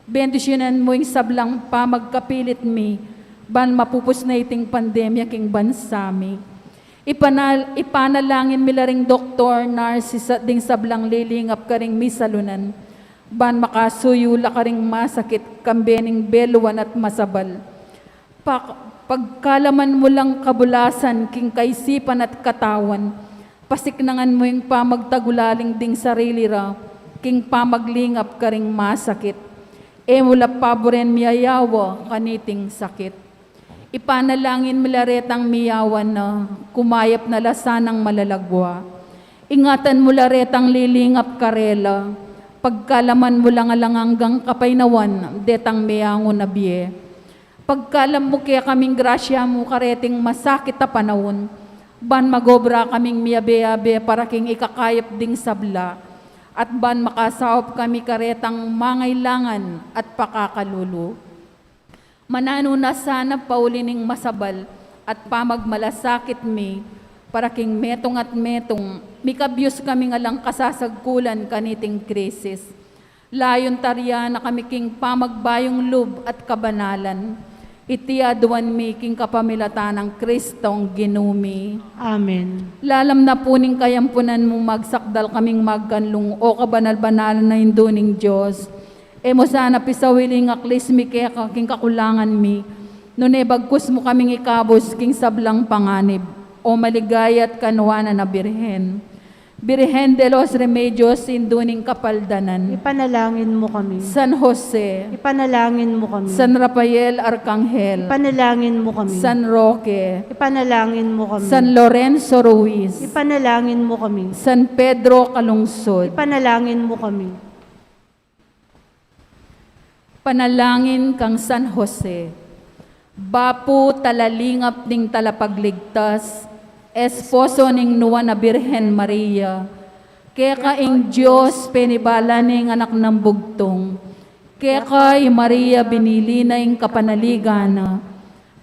Bendisyunan mu ing sablang pamagkapilit mi, ban mapupus na iting pandemya king bansa mi. Ipanal-, ipanalangin mi la ring doktor, nurses, at ding sablang lilingap karing misalunan, ban makasuyu la karing masakit, kambe ning beluan at masabal. Pak-, pagkalaman mu lang kabulasan king kaisipan at katawan, pasiknangan mu ing pamagtagulaling ding sarili ra king pamaglingap karing masakit. E mu la paburen miyayawa kaniting sakit. Ipanalangin mu la retang miyawan na, kumayap na la sanang malalagwa. Ingatan mu la retang lilingap karela, pagkalaman mu lang alang anggang kapaynawan detang meangu na bie. Pagkalam mu kekaming grasya mu kareting masakit a panaun, ban magobra kaming miyabe-abe para king ikakayap ding sabla, at ban makasaup kami karetang mangailangan at pakakalulu. Mananu na sana pauli ning masabal at pamagmalasakit mi, para king metung at metung, mikabyus kaming alang kasasagkulan kaniting krisis. Layun tarian na kami king pamagbayung lub at kabanalan. Iti aduan mi king kapamilatan nang Kristong Ginu mi. Amen. Lalam na pu ning kayampunan mu magsakdal kaming magkanlung, o kabanal-banalan a Indu ning Dios. E mu sana pisawili ing aklis mi keka king kakulangan mi, nune bagkus mu kaming ikabus king sablang panganib, o maligaya at kanuanan a Birhen. Birhen de los Remedios, Indu ning Kapaldanan. Ipanalangin mu kami. San Jose. Ipanalangin mu kami. San Rafael Arkanghel. Ipanalangin mu kami. San Roque. Ipanalangin mu kami. San Lorenzo Ruiz. Ipanalangin mu kami. San Pedro Calungsod. Ipanalangin mu kami. Panalangin kang San Jose, bapu talalingap ning Talapagligtas, esposo ning Nuan a Birhen Maria, keka ing Dios penibala ne ing Anak nang Bugtung, keka i Maria binili na ing kapanaligan na,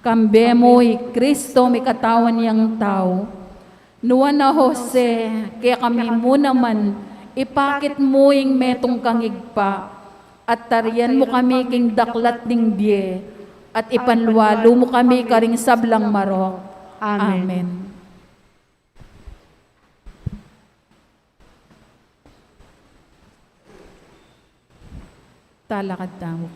kambe mu i Kristo mikatawan yang tau. Nuan a Jose, kekami mu naman, ipakit mu ing metung kang ibpa, at tarian mu kami king daklat ning bie, at ipanlualu mu kami karing sablang marok. Amen. Amen. Talakad tamu.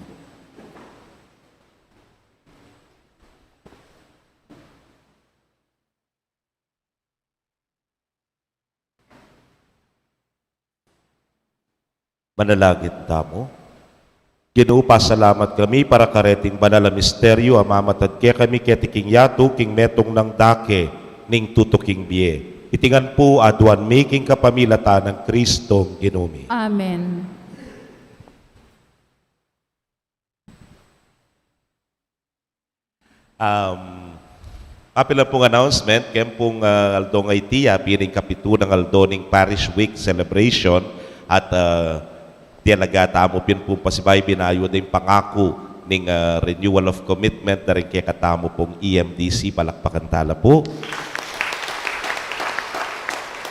Manalangin tamu. Ginu, pasalamat kami para kareting banal a misteryu a mamatad kekami keti king yatu king metung nang dake ning tutuking bie. Iti ngan pu aduan mi king kapamilatan nang Kristong Ginu mi. Amen. Um, kapilan pung announcement, keng pung, ah, aldo ngeni, ya pin ing kapitu nang aldo ning Parish Week celebration at, ah, talaga tamu pin pung pasibayu, binayu da ing pangaku ning, ah, renewal of commitment da ring kekatamu pung E M D C, palakpakan tala pu.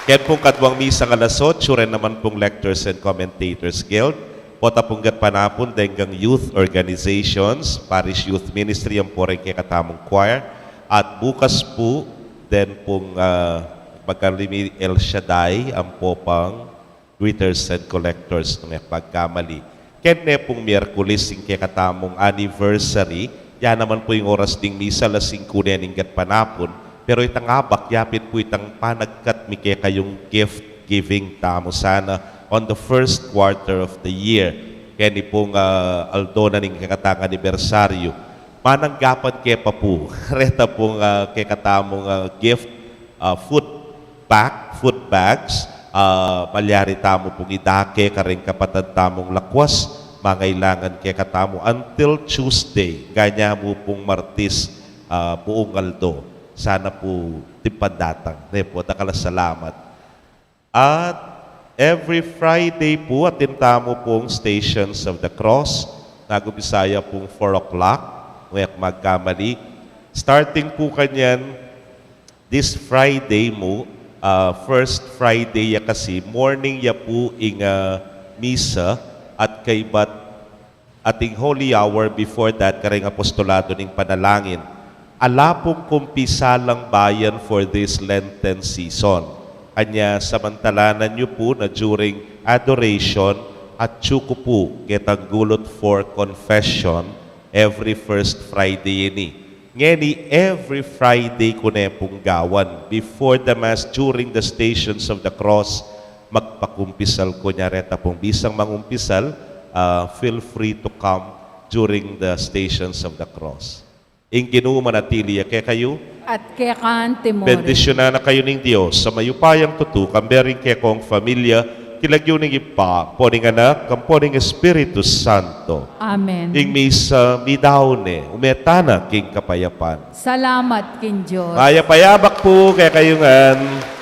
Keng pung kaduang misa king alas otso, ren naman pung Lectors and Commentators Guild, pota pung gatpanapun deng youth organizations, Parish Youth Ministry, ampo ring kekatamung choir, at bukas pu, den pung, ah, magkalimi El Shaddai, ampo pang greeters and collectors nung e ku magkamali. Kene pung Miyerkules ing kekatamung anniversary, ya naman pu ing oras ding misa alas singku ne ning gatpanapun, pero itang abak, ya pin pu itang panagkat mi kekayung gift giving tamu sana on the first quarter of the year. Keni pung, ah, aldo na ning kekatang anibersaryu. Mananggapan ke pa pu reta pung, ah, kekatamung, ah, gift, ah, food pack, food bags, ah, malyari tamu pung idake karing kapatad tamung lakwas, mangailangan kekatamu until Tuesday, ngana mu pung Martes, ah, buung aldo. Sana pu timpan datang. Ne pu, dakal a salamat. At every Friday pu, atin tamu pung Stations of the Cross. Nag-umpisa ya pung four o'clock, nung e ku magkamali. Starting pu kanyan, this Friday mu, ah, first Friday ya kasi, morning ya pu ing, ah, misa, at kaybat ating Holy Hour before that, karing apostolado ning panalangin. Ala pung kumpisalang bayan for this Lenten season. Anya, samantalanan yu pu na during adoration, atyu ku pu ketang gulut for confession every first Friday ini. Ngeni, every Friday ku ne pung gawan. Before the Mass, during the Stations of the Cross, magpakumpisal ku. Nya reta pung bisang mangumpisal, ah, feel free to come during the Stations of the Cross. Ing Ginu manatili ya kekayu. At keka naman. Bendisyunan na kayu ning Dios a mayupayang tutu, kambe ring kekong familia, king lagyu ning Ibpa, ampo ning Anak, ampo ning Espiritu Santo. Amen. Ing misa meyari ne, ume tana king kapayapan. Salamat king Dios. Mayap a yabak pu kekayu ngan.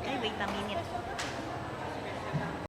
Ay, wait a minute.